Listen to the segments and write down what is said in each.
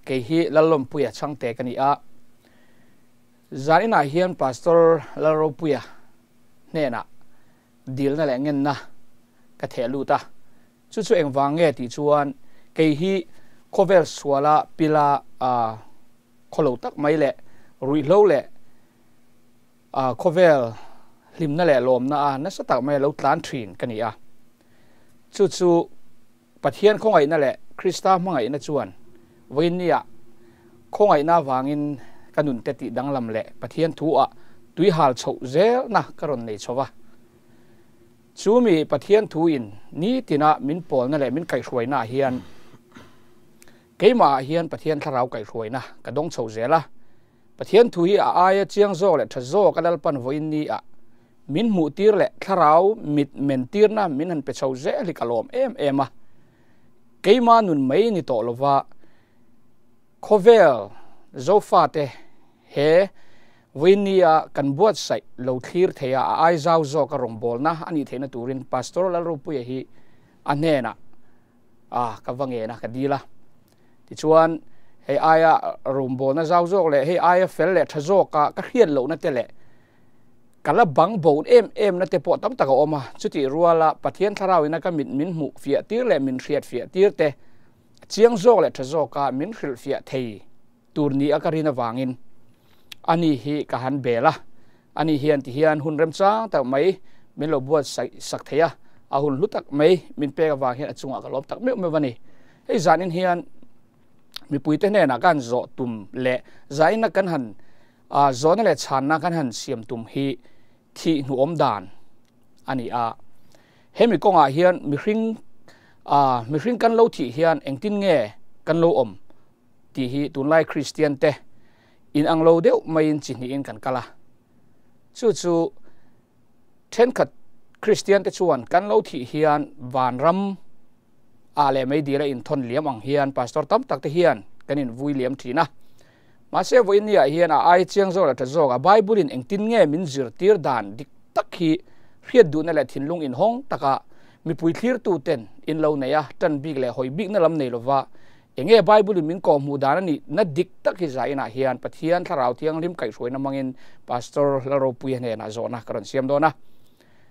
Kei hi Lallawmpuia chhangte ka ni a. Zaninah hian Pastor Lalropuia hnenah dilna leh ngenna ka theh lut a. Chu chu engvang nge tih chuan kei hi khawvel suala pila khawlo tak mai leh ruihhlo leh khawvel hlimna leh lawmna a nasa tak mai lo tlan thin ka ni a. Chu chu Pathian khawngaihna leh Krista hmangaihna chuan vawiinniah khawngaihna avangin ka nunte tih danglam leh Pathian thu ah tui hal chhoh zelna ka rawn nei chho va. Chu mi Pathian thu in nitina min pawlna leh min kaihhruaina ah hian keimah ah hian Pathian thlarau kaihhruaina ka dawng chho zel a. Pathian thu hi a aia chiang zawk leh tha zawk a Lalpan vawiinni ah min hmuh tir leh thlarau mit men tirna min han pe chho zel hi ka lawm em em a. Keima nun mai ni tawh lova khawvel Zofate he vawiinni ah kan buatsaih lo thlir thei a, a ai zau zawk a rawngbawlna a nih theihna turin Pastor Lalropuia hi a hnenah a ka va ngen a, ka dil a. Tichuan, hei aia rawngbawlna zau zawk leh hei aia fel leh tha zawka ka hriat lohna te leh ka la bang bo em em na te pawh tam tak a awm a. Chutih ruala Pathian thlarauina ka mit min hmuh fiah tir leh min hriat fiah tir te chiang zawk leh tha zawka min hrilh fiah thei tur ni a ka rin avangin ani hi ka han bel a. Ani hian tihian hun remchang tak mai min lo buatsaih sak thei a, a hun hlu tak mai min pek avang hian a chungah ka lawm tak meuh meuh a ni. Hei zanin hian mipuite hnenah kan zawh tum leh zaina kan han zawhna leh chhanna kan han siam tum hi thih hnuawm dan a ni a. Hemi kawngah hian mihring mihring kan lo thih hian engtin nge kan lo awm tih hi tunlai Kristian te inang lo deuh maiin chi hnihin kan kal a. Chu chu thenkhat Kristian te chuan kan lo thih hian vanram ah leh meidil a inthawn liam ang hian pastor tam tak te hian kan invui liam thin a. Mahse vawiinni ah hian a ai chiang zawk leh tha zawk a Bible in engtin nge min zirtir dan dik tak hi hriat duhna leh thinlung inhawng taka mipui thlirtu ten in lo nei a, tan bik leh hawi bikna lam nei lova enge Bible in min kawhhmuh dan a nih na dik tak hi zainah hian Pathian Thlarau Thianghlim kaihhruaina hmangin Pastor Lalropuia hnenah zawhna ka rawn siam dawn a.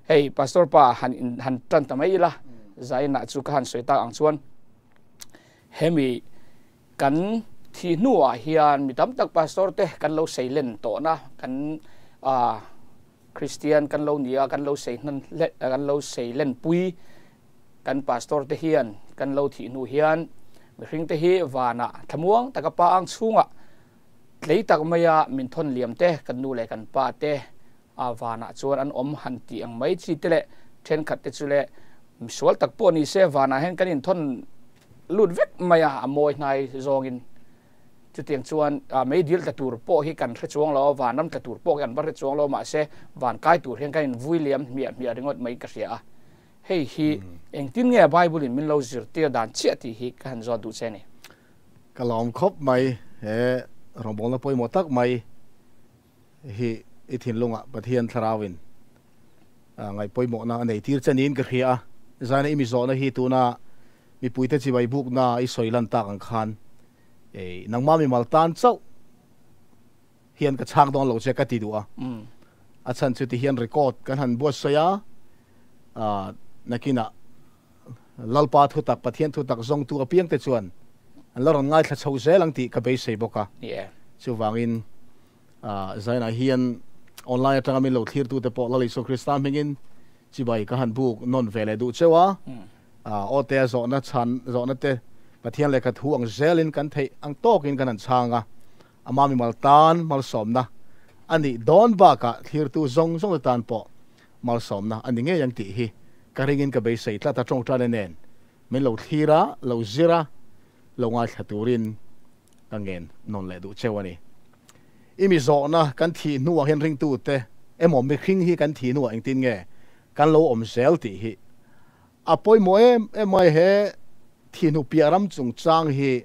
Hei Pastor pa han in han tan ta mai ila zainah chu ka han sawi tak ang chuan hemi kan thi hnuah hian mi tam tak pastor te kan lo sei len tawhna kan a Christian kan lo nia kan lo sei hnan kan lo sei len pui kan pastor te hian kan lo thih hnu hian mihring te hi vanah thlamuang taka pa ang chhungah tlei tak maia min thawn liam te kan nu leh kan pa te a vanah chuan an awm han tih ang mai chi te leh thenkhat te chu leh misual tak pawh ni se vanah hian kan inthawn lut vek mai a, a mawi hnai zawngin chutiang chuan meidil tla tur pawh hi kan hre chuang lo a, vanram tla tur pawh hi an va hre chuang lo mahse van kai tur hian kan invui liam hmiah hmiah ringawt mai ka hria a, hei hi engtin nge Bible in min lo zirtir dan chiah tih hi ka han zawt duh che a ni. Ka lawm khawp mai he rawngbawlna pawimawh tak mai. Hi i thinlungah Pathian Thlarauin ngaihpawimawhna a nei tir che niin ka hria a. Zaina i mi zawhna hi tuna mipuite chibai bukna i sawi lan tak ang khan nangmah mimal tan chauh hian ka chhang dawn lo che ka ti duh a. A chhan chu ti hian record kan han buatsawi a, nakinah Lalpa thutak, Pathian thutak zawngtu apiangte chuan an la rawn ngaithla chho zel ang tih ka beisei bawk a. Chuvangin Zainah hian online atanga min lo thlirtute pawh Lal Isua Krista hmingin chibai ka han buk nawn ve leh duh cheu a. Aw te a zawhna chhan zawhna te Pathian lehkha thu ang zelin kan theih ang tawkin kan han chhang a. Ama mimal tan malsawmna a nih dawn bakah thlirtu zawng zawngte tan pawh malsawmna a ni ngei ang tih hi ka ringin ka beisei tlat a, tawngtaina nen min lo thlir a, lo zir a, lo ngaithla turin ka ngen nawn leh duh cheu a ni. I mi zawhna kan thih hnuah hian ringtute emaw mihring hi kan thih hnuah engtin nge kan lo awm zel tih hi a pawimawh em em mai. He thih hnu piah ram chungchang hi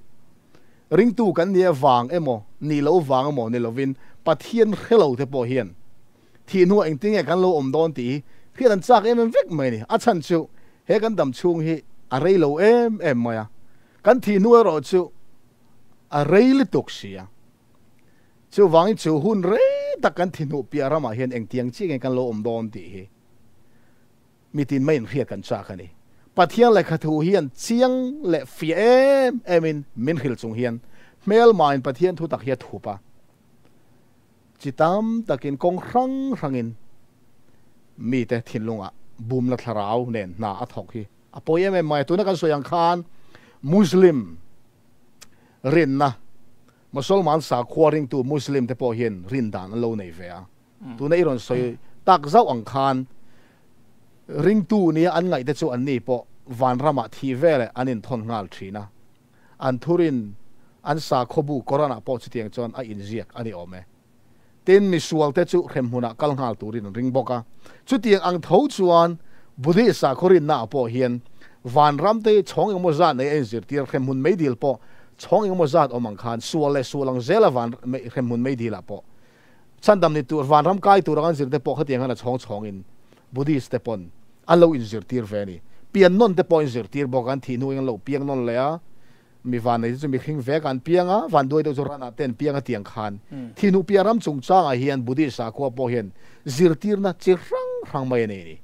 ringtu kan nih avang emaw nih loh vang emaw ni lovin Pathian hre lo te pawh hian Thih hnuah engtin nge kan lo awm dawn tih hi hriat an chak em em vek mai a ni. A chhan chu he kan dam chhung hi a rei lo em em mai a, kan thih hnu erawh chu A rei lutuk si a. Chuvangin chu hun rei tak kan thi hnuh piah ramah hian engtiang chiah nge kan lo awm dawn tih hi mitin mai inhriat kan chak a ni. Pathian lehkha thu hian chiang leh fiah em emin min hrilh chung hian hmelmain Pathian thu tak hi a thup a. Chi tam takin kawng hrang hrangin mite thinlungah bumna thlarau nen hna a thawk hi a pawi em em mai a. Tuna kan sawi ang khan Muslim rinna, Mosolman sakhua ringtu Muslim te pawh hian rin dan an lo nei ve a. Tuna i rawn sawi tak zauh ang khan ringtu nia an ngaih te chu anni pawh vanramah thih veleh an inthawn nghal thin a. An thurin an sakhaw bu Koran-ah pawh chutiang chuan a inziak a ni awm e. Tin, misualte chu hremhmunah kal nghal turin an ring bawk a. Chutiang ang tho chuan Buddhist sakhaw rinnaah pawh hian vanram te hi chhawng engemaw zat nei a inzirtir, hremhmun meidil pawh chhawng engemaw zat awm ang khan sual leh sual ang zela van hremhmun meidilah pawh chhandam ni tur, vanram kai tur ang an zir te pawh khatiang khan a chhawng chhawngin Buddhist te pawn an lo inzirtir ve a ni. Pian nawn te pawh an inzirtir bawk a, an thih hnuin an lo piang nawn leh a, mi van nei te chu mihring vek an piang a, van duai deuh chu ran ah te an piang a tiang khan thih hnuh piah ram chungchangah hian Buddhist sakhua pawh hian zirtirna chi hrang hrang mai a nei a ni.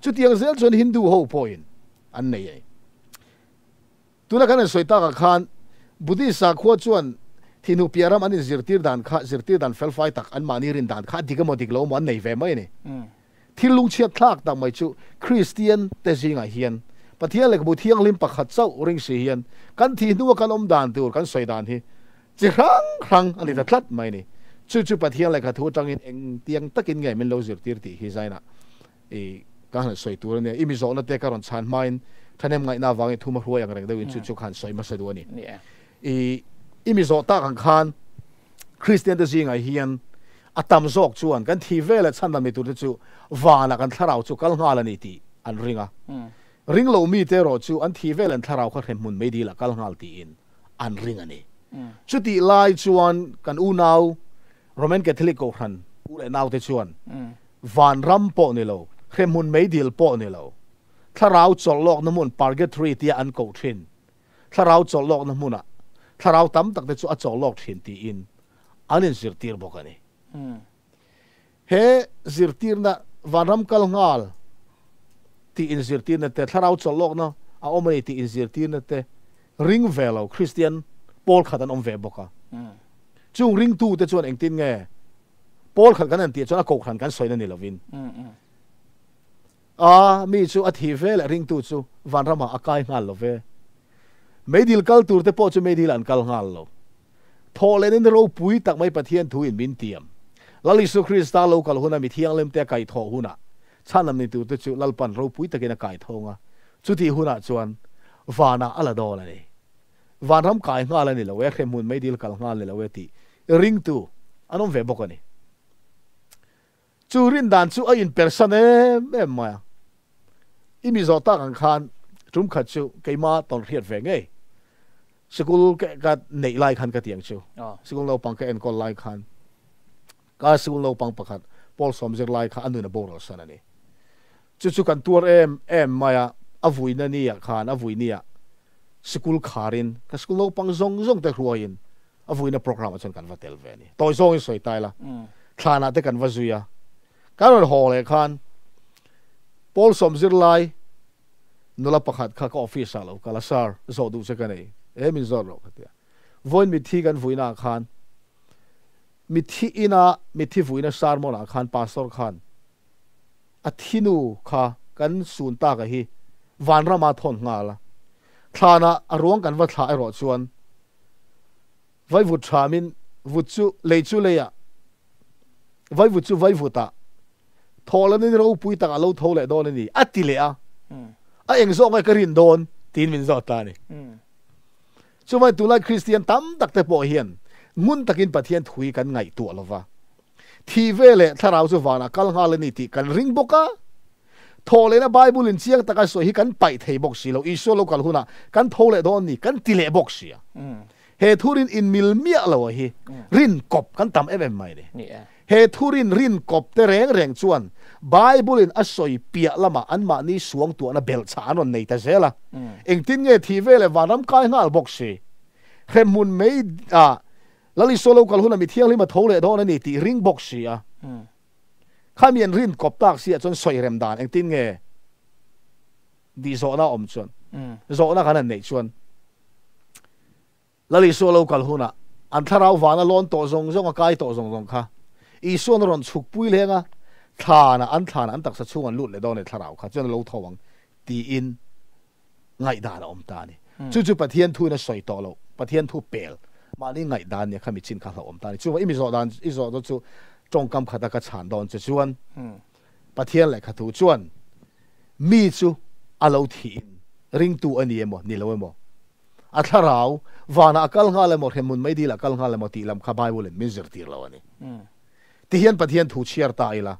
Chutiang zel chuan Hindu ho pawhin an nei a ni. Tuna kan han sawi takah khan Buddhist sakhua chuan thihnuh piah ram an inzirtir dan kha zirtir dan felfai tak anmahni rin dan kha a dik emaw dik lo emaw an nei ve mai a ni. Thil lungchhiat thlak tak mai chu Kristian te zingah hian Pathian lehkhabu thianghlim pakhat chauh ring si hian kan thih hnua kan awm dan tur kan sawi dan hi chi hrang hrang a ni ta tlat mai a ni. Chu chu Pathian lehkhathu atangin engtiang takin nge min lo zirtir tih hi zainah I ka han sawi tur a nia, i mi zawhna te ka rawn chhan hmain thahnem ngaihna avangin thum a hruai ang reng deuhin chu chu ka han sawi hmasa duh a ni. I i mi zawh tak ang khan Kristian te zingah hian a tam zawk chuan kan thi vel leh chhan dan mi turte chu vanah kan thlarau chu kal nghal a ni tih an ring a. Ring lo mite erawh chu an thi vel an thlarau kha hremhmun meidil ah kal nghal tiin an ring a ni. Chutih lai chuan kan unau Roman Catholic Kohhran u leh naute chuan Vanram pawh ni lo, hremhmun meidil pawh ni lo, thlarau chawlh lawkna hmun Purgatory tia an koh thin, thlarau chawlh lawkna hmunah thlarau tam tak te chu a chawlh lawk thin tiin an inzirtir bawk a ni. He zirtirna Vanram kal nghal tih inzirtirna te, thlarau chawlh lawkna a awm a ni tih inzirtirna te ring ve lo Kristian pawl khat an awm ve bawk a. Chung ringtute chuan engtin nge Pawl khat kan han tih chuan a kohhran kan sawina ni lovin a mi chu a thih ve leh ringtu chu vanramah a kai nghal lo ve. Meidil kal tur te pawh chu meidil an kal nghal lo. Thawh lehna ni ropui tak mai Pathian thu in min tiam. Lal Isu Krista lo kal huna mi thianghlim te a kai thawh hunah chhanam ni tur te chu Lalpan ropui takin a kai thawng a, chutih hunah chuan vanah a la dawn a ni. Vanram kai nghal a ni lo e, hremhmun meidil kal nghal ni lo e tih ringtu an awm ve bawk a ni. Chu rin dan chu a inpersan em em mai a. I mi zawh tak ang khan tum khat chu keima tawn hriat ve ngei. Sikul ka neih lai khan ka ti ang chu. Sikul naupang ka enkawl lai khan ka sikul naupang pakhat Paul Sawmzir lai kha a nun a boral san a ni. Chu chu kan tuar em em mai a, a vuina ni ah khan a vui ni ah sikul kharin ka sikul naupang zawng zawng te hruaiin a vuina programme ah chuan kan va tel ve a ni. Tawi zawngin sawi ta ila, thlanah te kan va zui a, kan rawn haw leh khan Paul Sawmzir lai nula pakhat kha ka office ah lo kal a, Sir, zawh duh che ka nei, e min zawt rawh ka ti a. Vawiin mitthi kan vuina ah khan mitthi ina mitthi vuina sermon ah khan pastor khan A thinu kha kan sun tak a hi vanrama thawn nghal a, thlanah a ruang kan va thlah erawh chuan vaivut hramin vut chu lei chu leiah, vaivut chu vaivutah thawhlanin ropui tak a lo tho leh dawn a ni, a ti leh a. A eng zawk nge ka rin dawn tiin min zawt ta a ni. Chuvangin tunlai Kristian tam tak te pawh hian ngun takin Pathian thu hi kan ngaihtuah lo va. Thih ve leh thlarau chu vanah kal nghal a ni tih kan ring bawk a. Thawh lehna Bible in chiang taka sawi hi kan paih thei bawk si lo. Isua lo kal hunah kan tho leh dawn ni kan ti leh bawk si a. He thurin inmil miah lo a hi rin kawp kan tam em em mai a ni. He thurin rin kawp te reng reng chuan Bible in a sawi piah lamah anmahni suangtuahna belhchhah an rawn nei ta zel a. Engtin nge thih ve leh vanram kai nghal bawk si? Hremhmun mei ah Lal Isua lo kal huna mi thianghlim a tho leh dawn a ni tih ring bawk si a. Khami an rin kawp tak si ah chuan sawi rem dan engtin nge tih zawhna a awm chuan zawhna kan han neih chuan Lal Isua lo kal hunah an thlarau vana lawn tawh zawng zawng a kai tawh zawng zawng kha Isuan a rawn chhuk pui leng a, thlanah an thlanah an taksa chhung an lut leh dawn e thlarau kha chuan a lo tho ang tiin ngaihdan a awm ta a ni. Chu chu Pathian thuin a sawi tawh loh, Pathian thu pel mahni ngaihdan nia kha mi chin kha hlauhawm ta a ni. Chuvang i mi zawh dan i zawh dawn chu tawngkam khata ka chhan dawn che chuan Pathian lehkha thu chuan mi chu a lo thihin ringtu a ni emaw ni lo emaw a thlarau vanah a kal nghal emaw hremhmun meidil a kal nghal emaw tih lam kha Bible in min zirtir lo a ni. Tihian Pathian thu chhiar ta ila.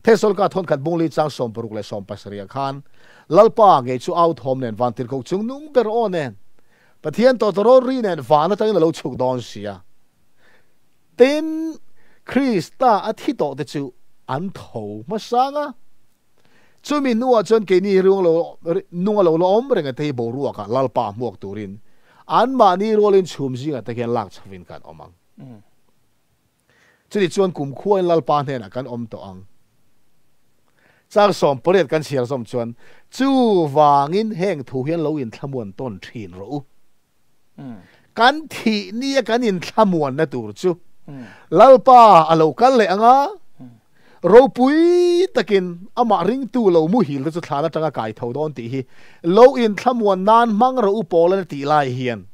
Thessalka thawnkhat bungli chang 60 leh 70 ah khan Lalpa ngei chu au thawm nen van tirhkoh chung nung ber aw nen Pathian tawtawrawl ri nen van atangin a lo chhuk dawn sia. Tin, Krista a thi tawh te chu an tho hmasang a. Chumi hnuah chuan keini ruang lo nung a lo la awm reng a te hi boruakah Lalpa hmuak turin anmahni rualin chhum zingah te hian lak chhovin kan awm ang. Chutih chuan kumkhuain Lalpa hnenah kan awm tawh ang. Chang 18 kan chhiar zawm chuan, Chuvangin heng thu hian lo inthlamuan tawn thin rawh u. Kan thih nia kan inthlamuanna tur chu Lalpa a lo kal leh ang a, ropui takin amah ringtu lo muhil te chu thlan atanga kai tho dawn tih hi lo inthlamuan nan hmang rawh u Paul-an a tih lai hian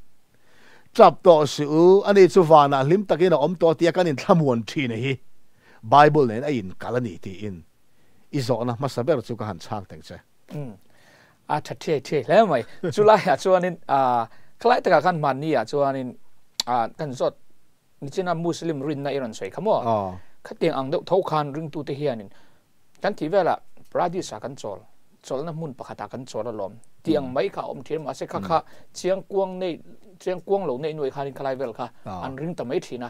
tap tawh suh u, ani chu vanah hlim takin a awm tawh tia kan inthlamuan thin a hi Bible nen a inkal a ni tiin i zawhna hmasa ber chu ka han chhang teng che. A tha thiai thiai hle mai. Chulaiah chuanin khalai takah khan hmanni ah chuanin kan zawt nichina Muslim rinna i rawn sawi kha maw? Khatiang ang deuh tho khan ringtute hianin kan tih velah paradis ah kan chawl, chawlhna hmun pakhatah kan chawl alawm tih ang mai kha a awm thin a, mahse kha kha chiang kuang nei chiang kuang lo neih nuai khanin khalai vel kha an ring ta mai thin a.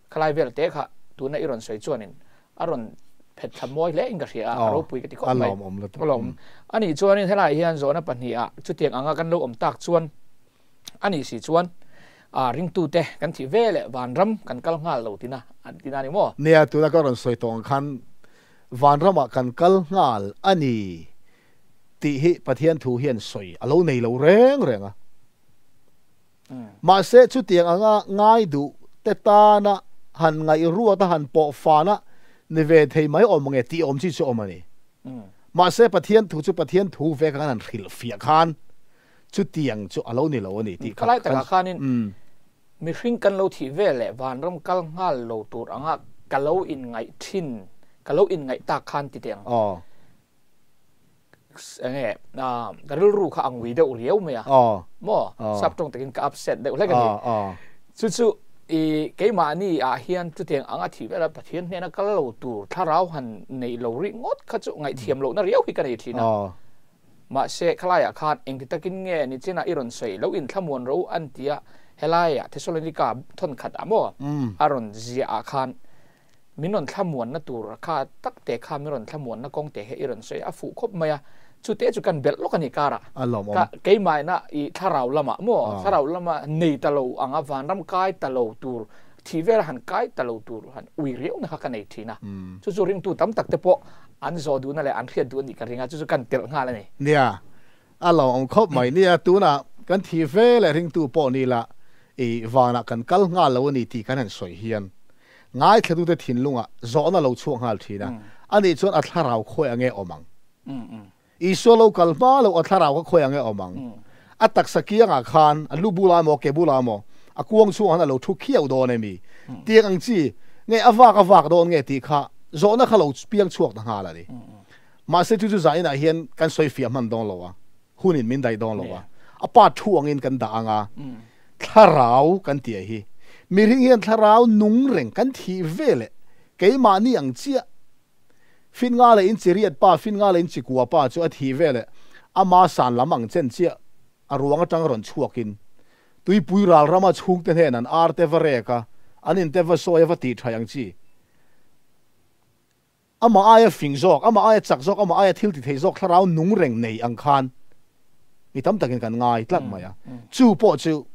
Khalai vel te kha tuna i rawn sawi chuanin a rawn phet thla mawi hle in ka hria a, a ropui ka ti khawp mai. A lawm. A nih chuanin helaiah hian zawhna pahniha chutiang anga kan lo awm tak chuan a nih si chuan a ringtute kan thih ve leh vanram kan kal nghal lo tina an tina a ni maw? Nia, tuna ka rawn sawi tawh ang khan vanramah kan kal nghal a ni tih hi Pathian thu hian sawi a lo nei lo reng reng a. Mahse, chutiang anga ngai duh te tana han ngaih ruat a han pawh fan a ni ve thei mai awm nge tih awm chi chu awm a ni. Mahse, Pathian thu chu Pathian thu vek anga han hrilh fiah khan chutiang chu a lo ni lo a ni tih kha Khalai takah khanin mihring kan lo thih ve leh vanram kal nghal lo tur anga ka lo inngaih thin, ka lo inngaih tak khan ti teh ang. Enge ka rilru kha ang ui deuh riau mai a maw sap tawng takin ka upset deuh hlek a ni chu chu i keimahni ah hian chutiang anga thih vela Pathian hnena kal lo tur thlarau han nei lo ri ngawt kha chu ngaihthiam lohna riau hi ka nei thin a mahse khalaiah khan engti takin nge nichinah i rawn sawi lo inthlamuan ro an tia helaiah Thessalonica thawn khat ah maw a rawn ziah ah khan Min rawn thlamuanna tur kha tak te kha min rawn thlamuanna kawng te hi i rawn sawi a fuh khawp mai a, chute chu kan belh lawk a ni karah. A lawmawm. Ka keimahina i thlarau lamah maw, thlarau lama nei ta lo anga vanram kai ta lo tur, thih vela han kai ta lo tur han ui riauhna kha ka nei thin a. Chu chu ringtu tam tak te pawh an zawh duhna leh an hriat duh a nih ka ring a, chu chu kan telh nghal a ni. Nia, a lawmawm khawp mai. Nia, tunah kan thih ve leh ringtu pawh ni la i vanah kan kal nghal lo a ni tih kan han sawi hian Ngaithlatute thinlungah zawhna lo chhuak nghal thin a, ani chuan a thlarau khawi ange awm ang? Isua lo kal hma loh a thlarau kha khawi ange awm ang? A taksa kiangah khan a lu bulah emaw ke bulah emaw a kuang chhungah khan a lo thu khiau dawn emi? Tiang ang chi nge a vak a vak dawn nge tih kha zawhna kha lo piang chhuak ta nghal a ni. Mahse chu chu zainah hian kan sawi fiah hman dawn lo a, hunin min daih dawn lo a, a pa thu angin kan dah ang a, Thlarau kan tih hi mihring hian thlarau nung reng kan thih ve leh keimahni ang chiah. Fin nga leh in chi riat pa, fin nga leh in chi kua pa chu a thih ve leh ama san lam ang chen chiah a ruang atang rawn chhuakin tuipui ral rama chhungte hnen an ar te va rek a, an in te va sawi a va tih thaih ang chi. Amah aia fing zawk, amah aia chak zawk, amah aia thil ti thei zawk thlarau nung reng nei ang khan mi tam takin kan ngai tlat mai a. Chu pawh chu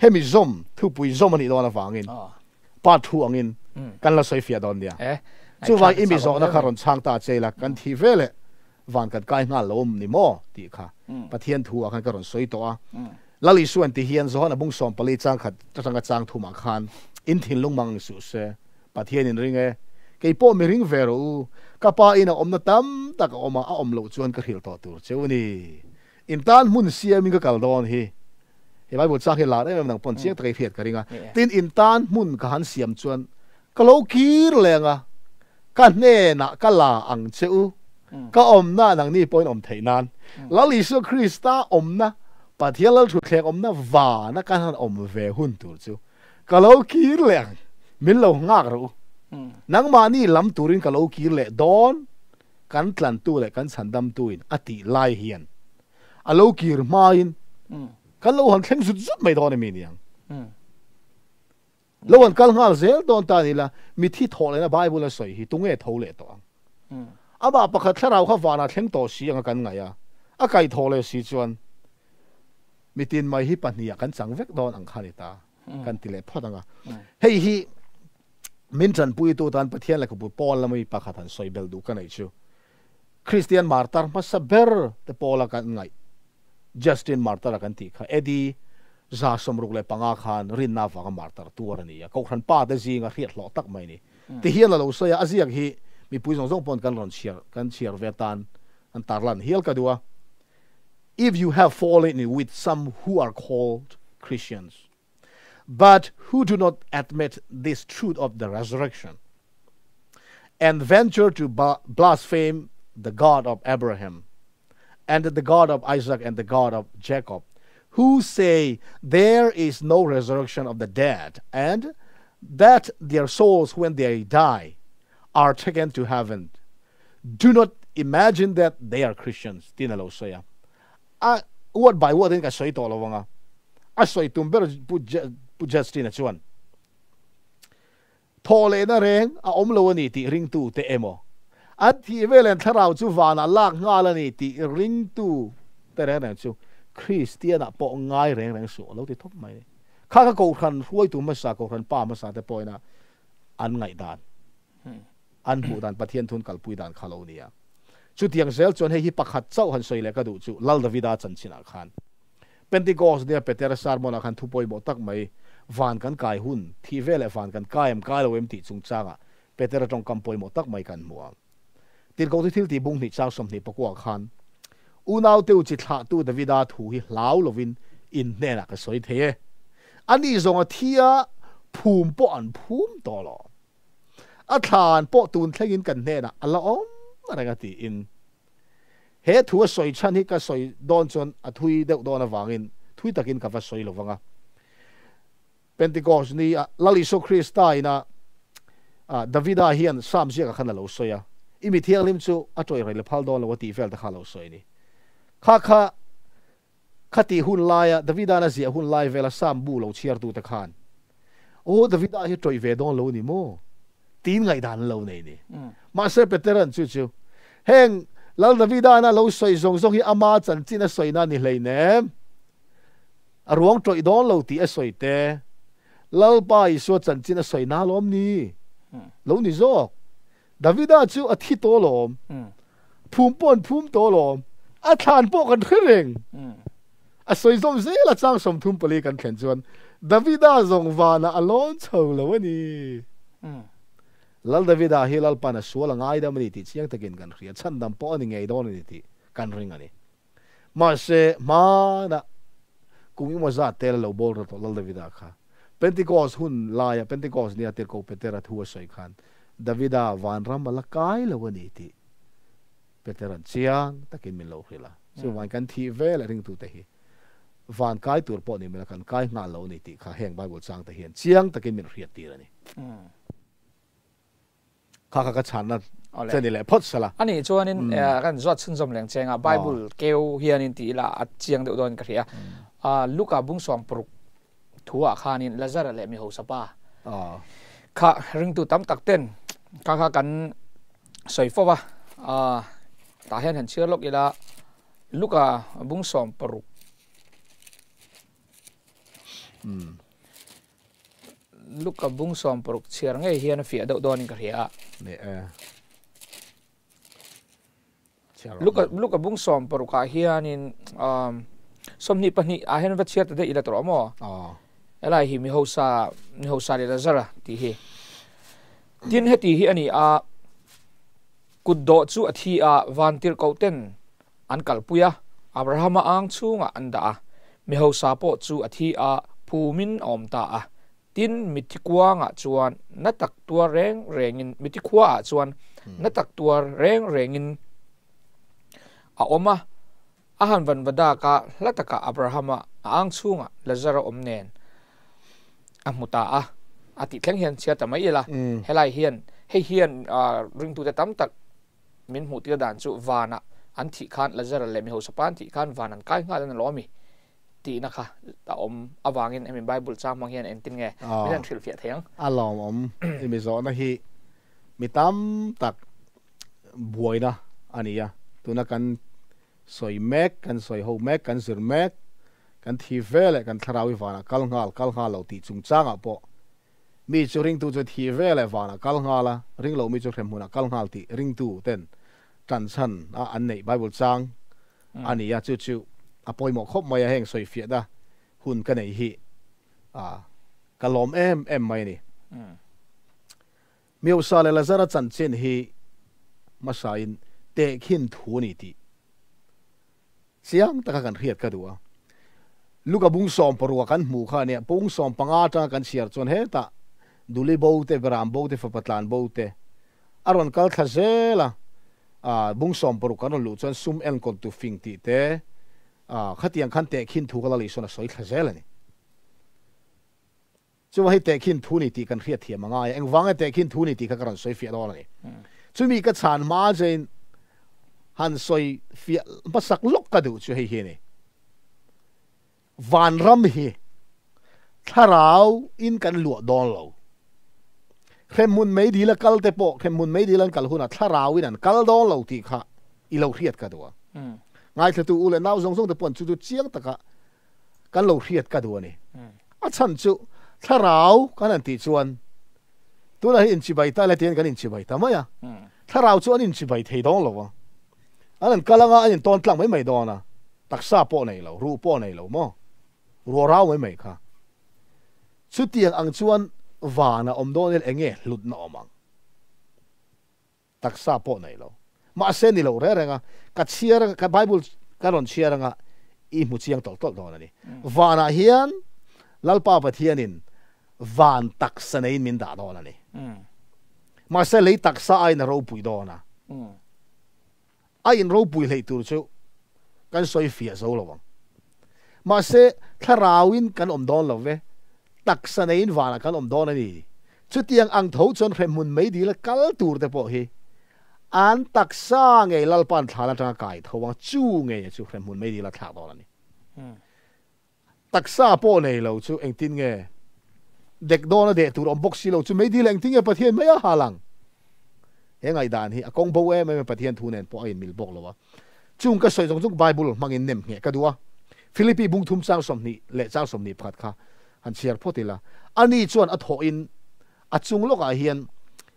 Hemi zawm, thupui zawm a nih dawn avangin pa thu angin kan la sawi fiah dawn nia. Chuvang i mi zawhna kha rawn chhang ta che ila, kan thih ve leh van kan kai nghal lo awm ni maw tih kha Pathian thu ah khan ka rawn sawi tawh a. Lal Isuan ti hian Johana bung 14 chang khat atanga chang thumah khan in thinlung mang suh se, Pathian in ring e, kei pawh mi ring ve rawh u, ka pa in a awmna tam tak a awm a, a awm loh chuan ka hrilh tawh tur cheu a ni. In tan hmun siamin ka kal dawn hi. He Bible chang hi lar em em nang pawn chiang taka i hriat ka ring a. Tin, in tan hmun ka han siam chuan ka lo kir leng a, ka hnenah ka la ang che u, ka awmna nangni pawhin awm theih nan. Lal Isua Krista awmna, Pathian Lal Thutthleng awmna vana kan han awm ve hun tur chu ka lo kir leh ang, min lo nghak rawh u. Nangmahni lam turin ka lo kir leh dawn. Kan tlantu leh kan chhandamtuin a tih lai hian a lo kir hmain kan lo han thleng zut zut mai dawn emi niang? Lo han kal nghal zel dawn ta ni la, mithi thawh lehna Bible a sawi hi tunge tho leh tawh ang? Amah pakhat thlarau kha vanah thleng tawh si anga kan ngaih a, a kaih thawh leh si chuan mitin mai hi pahniha kan chang vek dawn ang kha ni ta kan ti leh phawt ang a. Hei hi Min tanpuitu tan Pathian lehkhabu Paul lama mi pakhat han sawi belh duh ka neih chu Kristian martar hmasa ber te pawla kan ngaih Justin Martyr-a kan tih kha Eddie 165 khan rinna avanga martar tuar a ni a, Kohhran pa te zinga hriat hlawh tak mai a ni. Tihian a lo sawi a, a ziak hi mipui zawng zawng pawn kan rawn chhiar kan chhiar ve atan an tarlan hial ka duh a, If you have fallen in with some who are called Christians, but who do not admit this truth of the resurrection and venture to blaspheme the God of Abraham and the God of Isaac and the God of Jacob, who say there is no resurrection of the dead and that their souls, when they die, are taken to heaven. Do not imagine that they are Christians. Tin alo sawi a. A word by word in ka sawi tawh lo anga. A sawi tum ber Pu Pu Justin-a chuan thawh lehna reng a awm lo a ni tih ringtu te emaw, an thih vel an thlarau chu vanah lak nghal a ni tih ringtu te reng reng chu Kristianah pawh ngai reng reng suh a lo ti thawp mai a ni. Kha kha Kohhran hruaitu hmasa, Kohhran pa hmasa te pawhin a an ngaihdan. An hmuh dan Pathian thun kalpui dan kha lo nia. Chutiang zel chuan hei hi pakhat chauh han sawi leh ka duh chu Lal Davida chanchinah khan Pentecost nia Petera sermon ah khan thu pawimawh tak mai van kan kai hun thih ve leh van kan kai em kai lo em tih chungchangah Petera tawngkam pawimawh tak mai kan hmu a. Tirhkohte thil tih bung hnih chang 29 ah khan Unaute u chi thlahtu Davida thu hi hlau lovin in hnenah ka sawi thei e. Ani zawng a thi a phum pawh an phum tawh lo. A thlan pawh tun thlengin kan hnenah a la awm reng a tiin. He thu a sawi chhan hi ka sawi dawn chuan a thui deuh dawn avangin thui takin ka va sawi lo vang a. Pentecost ni a Lal Isua Krista ina Davida hian Psalm ziakah khan a lo sawi a, I mi thianghlim chu a tawih rei la phal dawn lo a tih vel te kha a lo sawi a ni. Kha kha Khatih hun laia Davida'n a ziah hun lai vela Psalm bu lo chhiartute khan, Aw, Davida hi tawih ve dawn lo a ni maw? tiin ngaihdan an lo nei ni. Mahse, Petera'n chu chu, Heng Lal Davida'n a lo sawi zawng zawng hi ama chanchin a sawina a ni hleinem. A ruang tawih dawn lo tih a sawi te, Lalpa Isua chanchin a sawi na lawm ni? Lo ni zawk. Davida chu a thi tawh alawm, phum pawh an phum tawh alawm, a thlan pawh kan hre reng. A sawi zawm zel a chang 34 kan thlen chuan Davida zawng vanah a lawn chho lo a ni. Lal Davida hi Lalpan a sual a ngaidam a ni tih chiang takin kan hria, chhandam pawh a ni ngei dawn a ni tih kan ring a ni. Mahse, hmanah kum emaw zat tel a lo bawl ral tawh Lal Davida kha. Pentecost hun laia Pentecost nia Tirhkoh Petera thu a sawi khan Davida vanram a la kai lo a ni tih Petera'n chiang takin min lo hrilh a. Chuvangin kan thih vel a ringtute hi van kai tur pawh ni mela kan kai nghal lo a ni tih kha heng Bible changte hian chiang takin min hriattir a ni. Kha kha ka chhanna che ni leh phawt sela. A nih chuanin kan zawt chhunzawm leng cheng a, Bible keu hianin ti ila a chiang deuh dawn ka hria. Luka bung 60 thuah khanin Lazara leh mi hausa pa kha ringtu tam tak ten kha kha kan sawi fo va, tah hian han chhiar lawk ila Luka bung 60. Luka bung 16 chhiar ngei hian a fiah deuh dawnin ka hria a. Ni e. Luka Luka bung 16 ah hianin um, 22 ah hian va chhiar ta daih ila tawh maw? Helai hi mi hausa mi hausa leh Lazara tih hi. Tin heti hi a ni a, kutdawh chu a thi a, vantirhkoh ten an kalpui a, Abrahama ang chhungah an dah a, mi hausa pawh chu a thi a, phumin a awm ta a. Tin, mitthi kuangah chuan na tak tuar reng rengin, mitthi khuaah chuan na tak tuar reng rengin a awm a. A han van va dak a, hla takah Abrahama a ang chhungah Lazara awm nen a hmu ta a. A tih thleng hian chhiar ta mai ila, helai hian hei hian ringtute tam tak min hmuh tir dan chu vanah an thih khan Lazara leh mi hausa pa an thih khan van an kai nghal a ni lawm mi tihna kha a awm avangin hemi Bible chang hmang hian engtin nge min han hrilhfiah thei ang? A lawmawm i mi zawhna hi mi tam tak buaina a ni a, tuna kan sawi mek, kan sawi ho mek, kan zir mek, kan thi ve leh kan thlarau i vanah kal nghal, kal nghal lo tih chungchangah pawh Mi chu ringtu chu thi ve leh vanah kal nghal a, ring lo mi chu hremhmunah kal nghal tih ringtu ten tan chhan a an neih Bible chang a ni a, chu chu a pawimawh khawp mai a, heng sawifiahna hun ka nei hi ka lawm em em mai a ni. Miosa leh Lazara chanchin hi hmasain tehkhin thu a ni tih Chiang taka kan hriat ka duh a. Luka bung 16 a kan hmuh kha ania, bung 15 atanga kan chhiar chuan hetah Duli bo te, Beram bo te, Fapa tlan bo te a rawn kal thla zel a, ah bung 16 kan rawn luh chuan sum enkawl tu fing tih te, ah khatiang khan tehkhin thu ka la lih sawn a sawi thla zel a ni. Chuva hei tehkhin thu ni tih kan hriat thiam a ngai a, engvang nge tehkhin thu ni tih kha ka rawn sawi fiah dawn a ni. Chumi ka chhan hma chein han sawi fiah hmasak lawk ka duh chu hei hi a ni. Vanram hi thlarau in kan luah dawn lo. Hremhmun meidil a kal te pawh hremhmun meidil an kal hunah thlarau in an kal dawn lo tih kha i lo hriat ka duh a. Ngaithlatu u leh nau zawng zawng te pawh an chu chu chiang taka kan lo hriat ka duh a ni. A chhan chu thlarau kan han tih chuan tunah hi inchibai ta ila tiin kan inchibai ta mai a, thlarau chu an inchibai thei dawn lo a, an han kal anga an intawn tlang mai mai dawn a, taksa pawh nei lo, ruh pawh nei lo maw, ruah rau mai mai kha. Chutiang ang chuan van a awm dawn ila eng nge hlutna awm ang? Taksa pawh nei lo. Mahse ni lo reng reng a, ka chhiar anga, ka Bible ka rawn chhiar anga i hmu chiang tawlh tawlh dawn a ni. Vanah hian Lalpa Pathianin van taksa neiin min dah dawn a ni. Mahse lei taksa aiin a ropui dawn a. A in ropui hleih tur chu kan sawi fiah zo lo ang. Mahse, thlarauin kan awm dawn lo ve, taksa neiin vanah kan awm dawn a ni. Chutiang ang tho chuan hremhmun meidil a kal tur te pawh hi an taksa ngei Lalpa'n thlan atanga kai tho ang, chu ngei chu hremhmun meidil a thlak dawn a ni. Taksa pawh nei lo chu engtin nge dek dawn a deh tur awm bawk si lo chu meidil engtin nge Pathian mai a hal ang? He ngaihdan hi a kawng bo em em a Pathian thu nen pawh a inmil bawk lo a. Chung ka sawi zawng zawng Bible hmangin nem ngheh ka duh a. Philippi bung thum chang 20 leh chang 21 kha han chhiar phawt ila. Ani chuan a thawhin a chung lawkah hian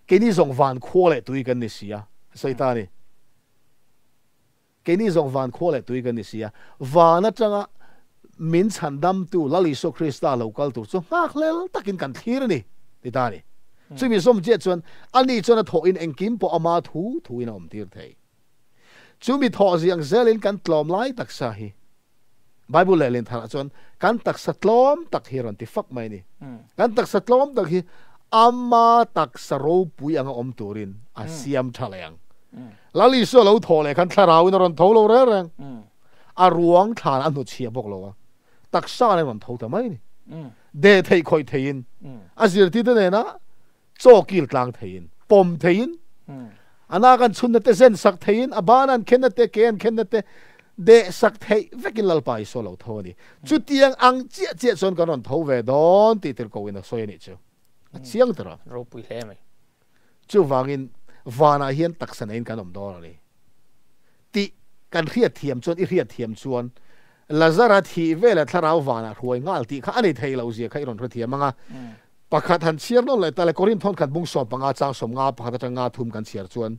keini zawng van khua leh tui kan ni si a, a sawi ta a ni. Keini zawng van khua leh tui kan ni si a, van atanga min chhandamtu Lal Isua Krista lo kal tur chu nghakhlel takin kan thlir a ni, ti ta a ni. Chumi zawm chiah chuan ani chuan a thawhin engkim pawh ama thu thuin a awmtir thei. Chumi thawh ziang zelin kan tlawm lai taksa hi Bible lehlin tharah chuan kan taksa tlawm tak hi a rawn ti fak mai a ni. Kan taksa tlawm tak hi ama taksa ropui anga awm turin a siam tha leh ang. Lal Isua lo thawh leh khan thlarauin a rawn tho lo reng reng. A ruang thlan a hnuchhiah bawk lo a, taksa nen a rawn tho ta mai a ni. Deh theih khawih theiin, a zirtirte nena chaw kil tlang theiin, pawm theiin, a nak an chhunna te zen sak theiin, a ban an khenna te, ke an khenna te deh sak theih vekin Lalpa Isua lo tho a ni. Chutiang ang chiah chiah chuan kan rawn tho ve dawn tih tir ko in a sawi a nih chu. A chiang tir a. Ropui hle mai. Chuvangin vanah hian taksa neiin kan awm dawn a ni tih kan hriat thiam chuan, i hriat thiam chuan Lazara thih vela thlarau vanah hruai nghal tih kha a ni thei lo zia kha i rawn hrethiam ang a. Pakhat han chhiar nawn leh ta le, Korinth thawn khat bung 15 chang 50 pakhat atang nga thum kan chhiar chuan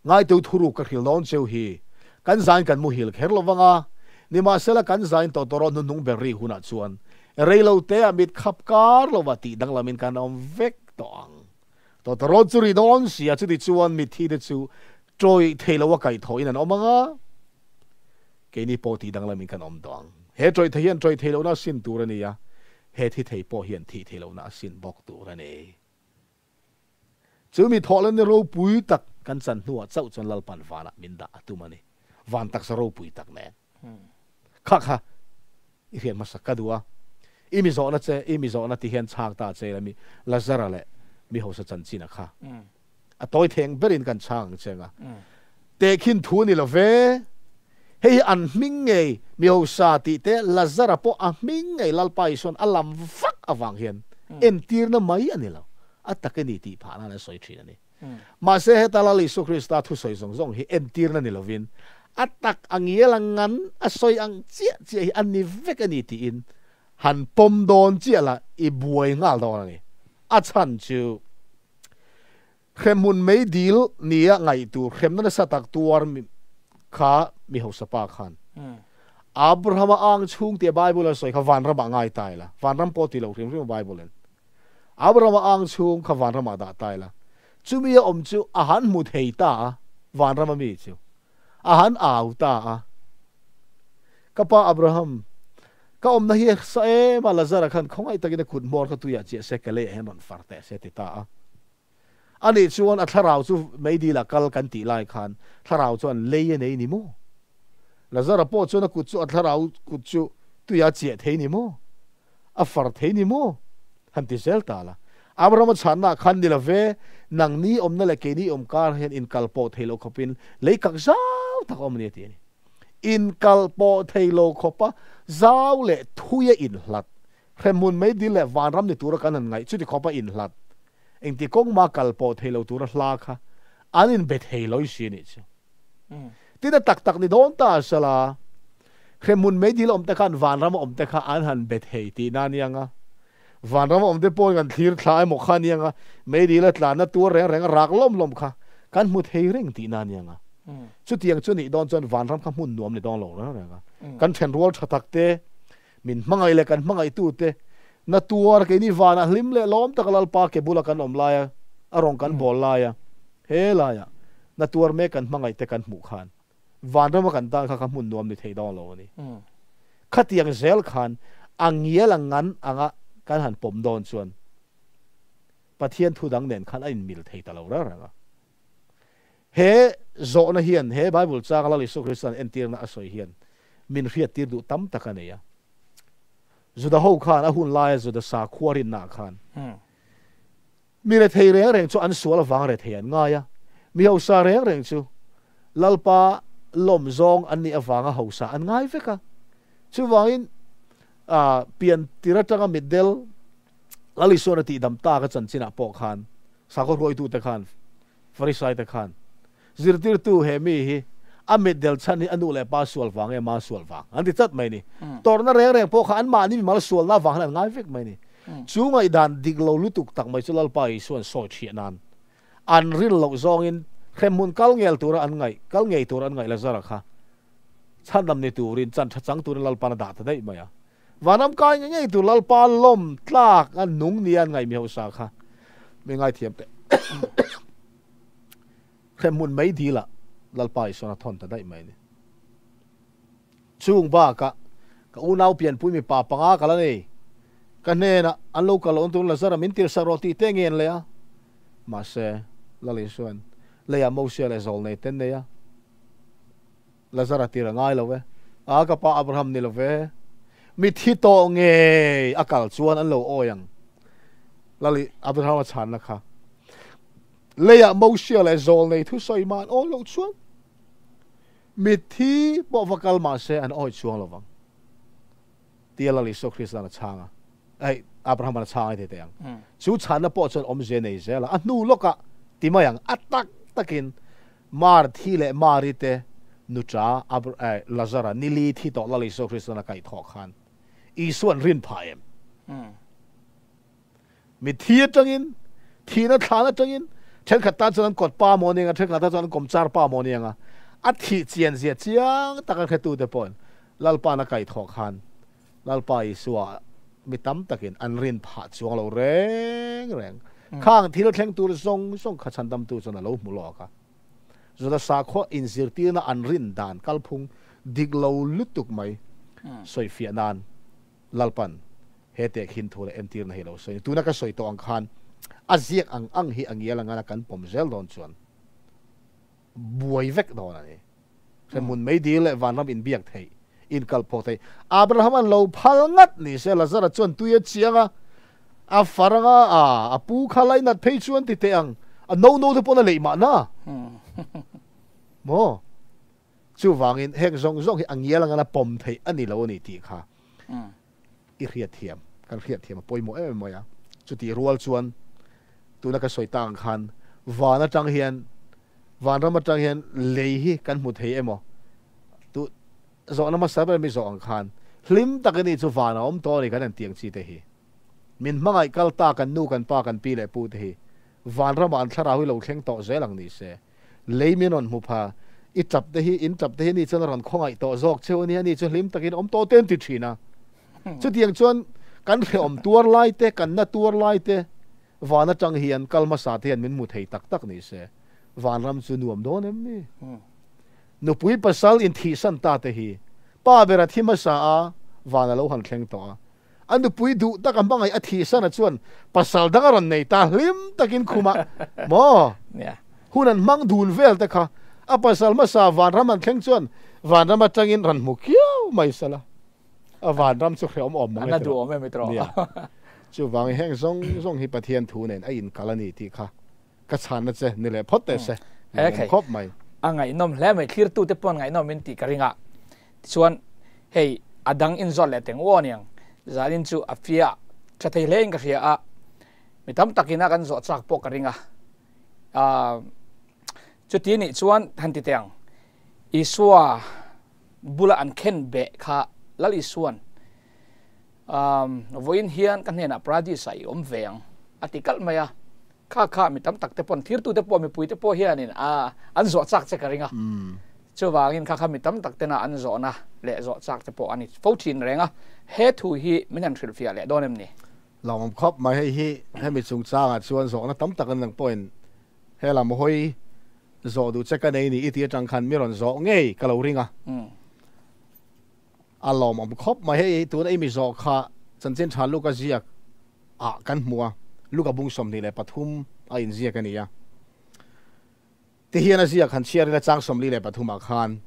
Ngaitu thuruk ka hrilh dawn cheu hi kan zain kan muhil kher lo vang a, nimahsela kan zain tawh tawh rawh hnuhnung ber ri hunah chuan reilo teah mit khap kar lova tih danglamin kan awm vek tawh ang. Tawtawrawt chu ri dawn si a, chuti chuan mitthi te chu tawih thei lo a kaihthawhin an awm ang a, keini pawh tih danglamin kan awm tawh ang. He tawih thei hian tawih thei lohna a sin tur a ni a, he thi thei pawh hian thih thei lohna a sin bawk tur a ni. Chu mi thawhlenna ropui tak kan chan hnuah chauh chuan Lalpan vanah min dah a tum a ni, van taksa ropui tak nen. Kha kha i hriat hmasa ka duh a, i mi zawhna che, i mi zawhna ti hian chhak ta che ila mi Lazara leh mi hausa chanchin a kha a tawi theng berin kan chhang ang che anga tehkhin thu a ni lo ve, hei hi an hming ngei mi hausa tih te Lazara pawh a hming ngei Lalpa Isuan a lam vak avang hian entirna mai a ni lo, a tak a ni tih phah nan an sawi thin a ni. Mahse heta Lal Isu Krista thusawi zawng zawng hi entirna ni lovin a tak a ngial a ngan a sawi ang chiah chiah hi a ni vek a ni tiin han pawm dawn chiah la i buai nghal dawn a ni. A chhan chu hremhmun mei dil nia ngaih tur hremna nasa tak tuar kha mi hausa pa khan Abrahama ang chhung tia Bible a sawi kha vanramah ngai ta ila, vanram pawh ti lo hrim hrim a Bible in. Abrahama ang chhung kha vanramah dah ta ila, chumi a awm chu a han hmu thei ta a, vanrama mi chu a han au ta a, Ka pa Abraham, ka awmna hi sa em a, Lazara khan khawngaih takin a kut hmawr kha tuiah chiah se, ka leiah hian rawn far teh se a ti ta a. Ani chuan a thlarau chu meidil ah kal kan tih lai khan thlarau chuan lei a nei ni maw? Lazara pawh chuan a kut chu a thlarau kut chu tuiah chiah thei ni maw? A far thei ni maw? Han ti zel ta la. Abrahama chhanna khan ni lo ve, nangni awmna leh keini awm kar hian inkal pawh thei lo khawpin lei kak zau tak a awm a ni a ti a ni. Inkal pawh thei lo khawpa zau leh thui a inhlat. Hremhmun meidil leh vanram ni tura kan han ngaih chuti khawpa inhlat. Engti kawng mah kal pawh thei lo tura hla kha an inbe thei lo i si a nih chu. Tin a tak tak ni dawn ta a sala, hremhmun meidil awm te khan vanram a awm te kha an han be thei tihna a niang a. Vanram a awm te pawhin kan thlir thla emaw kha a niang a, meidil a tlanna tur reng reng a rak lawm lawm kha kan hmu thei reng tihna a niang a. Chutiang chu nih dawn chuan vanram kha hmun nuam ni dawn lo reng reng a. Kan thenrual tha tak te, Min hmangaih leh kan hmangaihtute na tuar keini vanah hlim leh lawm taka Lalpa ke bula kan awm laia a rawn kan bawl laia he laia na tuar mek kan hmangaihte kan hmuh khan vanrama kan tan kha kha hmun nuam ni thei dawn lo a ni. Khatiang zel khan a ngial a ngan anga kan han pawm dawn chuan Pathian thu dang nen khan a inmil thei ta lo reng reng a. He zawhna hian, he Bible changa Lal Isua Krista'n entirna a sawi hian min hriattir duh tam tak a nei a. Juda ho khan a hun laia Juda sakhua rinnaah khan mi rethei reng reng chu an sual avang rethei an ngai a, mi hausa reng reng chu Lalpa lawm zawng an nih avanga hausa an ngai vek a. Chuvangin pian tir atanga mitdel Lal Isua'n a tihdam tak a chanchinah pawh khan sakhaw hruaitute khan Farisai te khan zirtirtu he mi hi a mitdel chhan hi a nu leh pa sual vang nge ma sual vang an ti tlat mai ni. Tawrhna reng reng pawh kha anmahni mimal sualna avang hian an ngai vek mai ni. Chu ngaihdan dik lo lutuk tak mai chu Lalpa Isua'n sawi thiah nan an rin loh zawngin hremhmun kal ngel tura an ngaih kal ngei tur an ngaih Lazara kha chhandam ni turin chan tha chang turin Lalpa'n a dah ta daih mai a. Vanram kai ngei ngei tur Lalpa lawm tlak a nung nia an ngaih mi hausa kha mi ngaithiam teh. Hremhmun mei dil ah Lalpa Isuan a thawn ta daih mai ni. Chung bakah ka unau pianpui mipa panga ka la nei. Ka hnenah an lo kal awn tur Lazara min tirsak rawh tih te ngen leh a. Mahse, Lal Isuan leiah Mosia leh Zawlnei te an nei a. Lazara tir a ngai lo e. A ka pa Abraham ni lo ve. Mithi tawh ngei a kal chuan an lo awi ang. Lali Abraham a chhanna kha. Leiah Mosia leh Zawlnei thusawi mah an awi loh chuan mithi pawh va kal mah se an awi chuang lo vang. Tia Lal Isua Krista'n a chhang a. Hei, Abraham-a'n a chhang a ti teh ang. Chu chhanna pawh chuan awmzia nei zel a. A hnu lawkah ti mai ang. A tak takin Marthi leh Mari te, Nuṭa Lazara nili thi tawh Lal Isua Krista'n a kaih thawh khan Isua'n rin phah em? Mitthi atangin, thihna thlan atangin, thenkhat tan chuan an kawt pa maw aniang a, thenkhat tan chuan an kawmchar pa maw aniang a, a thih chian zia chiang taka hretute pawhin Lalpa'n a kaih thawh khan Lalpa Isua mi tam takin an rin phah chuang lo reng reng. Khang thil thleng tur zawng zawng kha chhandamtu chuan a lo hmu lawk a. Juda sakhua inzirtirna an rin dan kalphung dik lo lutuk mai sawifiah nan Lalpan he tehkhin thu leh entirna hi lo sawi a ni. Tuna ka sawi tawh ang khan a ziak ang ang hi a ngial angana kan pawm zel dawn chuan buai vek dawn a ni. Hremhmun meidil leh vanram inbiak theih, inkalphawk theih Abraham an lo phal ngat ni se Lazara chuan tui a chiang a, a far anga a a pu kha lainat phei chuan ti teh ang, a no no te pawn a leih mahna. Maw? Chuvangin heng zawng zawng hi a ngial anga la pawm theih a ni lo a ni tih kha i hriatthiam, kan hriatthiam a pawimawh em em mai a. Chutih rual chuan tuna ka sawi tak ang khan van atang hian, vanram atang hian lei hi kan hmu thei emaw tu zawhna hmasa ber mi zawh ang khan hlim tak a ni chu van a awm tawh a ni kan han tih ang chi te hi. Min hmangaih kal ta kan nu kan pa kan pi leh pu te hi vanramah an thlarau hi lo thleng tawh zel ang ni se. Lei min rawn hmu pha, i tap te hi, in tap te hi ani chuan a rawn khawngaih tawh zawk cheu a nia, ani chu hlim takin awm tawh te an ti thin a. Chutiang chuan kan hrehawm tuar lai te, kan na tuar lai te van atang hian kal hmasa te hian min hmu thei tak tak ni se, vanram chu nuam dawn em ni? Nupui pasal inthihsan ta te hi pa bera thi hmasa a, van a lo han thleng tawh a. A nupui duh tak a hmangaih a thihsan a chuan pasal dang a rawn nei ta hlim takin khumah maw hun an hmang dun vel te kha a pasal hmasa vanram an thleng chuan vanram atangin rawn hmu khiau mai sela a vanram chu hrehawm awm mang e tiraw. Nia. Chuvangin heng zawng zawng hi Pathian thu nen a inkal a ni tih kha ka chhanna che ni leh phawt teh se. Ngaihnawm khawp mai. A ngaihnawm hle mai, thlirtute pawh an ngaihnawm in tih ka ring a. Tichuan hei a dang inzawt leh teng uaw aniang, zanin chu a fiah tha thei hle in ka hria a, mi tam takin a kan zawh chak pawh ka ring a. Chuti nih chuan han ti teh ang, Isua bula an khen beh kha Lal Isuan vawiin hian ka hnenah Paradis ah i awm ve ang a ti kalh mai a, kha kha mi tam tak te pawn thirtute pawh mipuite pawh hianin a an zawh chak che ka ring a, chuvangin kha kha mi tam tak tena an zawhna leh zawh chak te pawh a ni fo thin reng a, he thu hi min han hrilhfiah leh dawn em ni? Lawmawm khawp mai, hei hi hemi chungchangah chuan zawhna tam tak an lang pawhin he lam hawi zawh duh che ka nei ni i tih atang khan mi rawn zawh ngei ka lo ring a. A lawmawm khawp mai, hei tuna i mi zawh kha chanchin tha Luka ziak ah kan hmu a, Luka bung 23 a inziak a ni a. Tihian a ziak han chhiar ila chang 43 ah khan,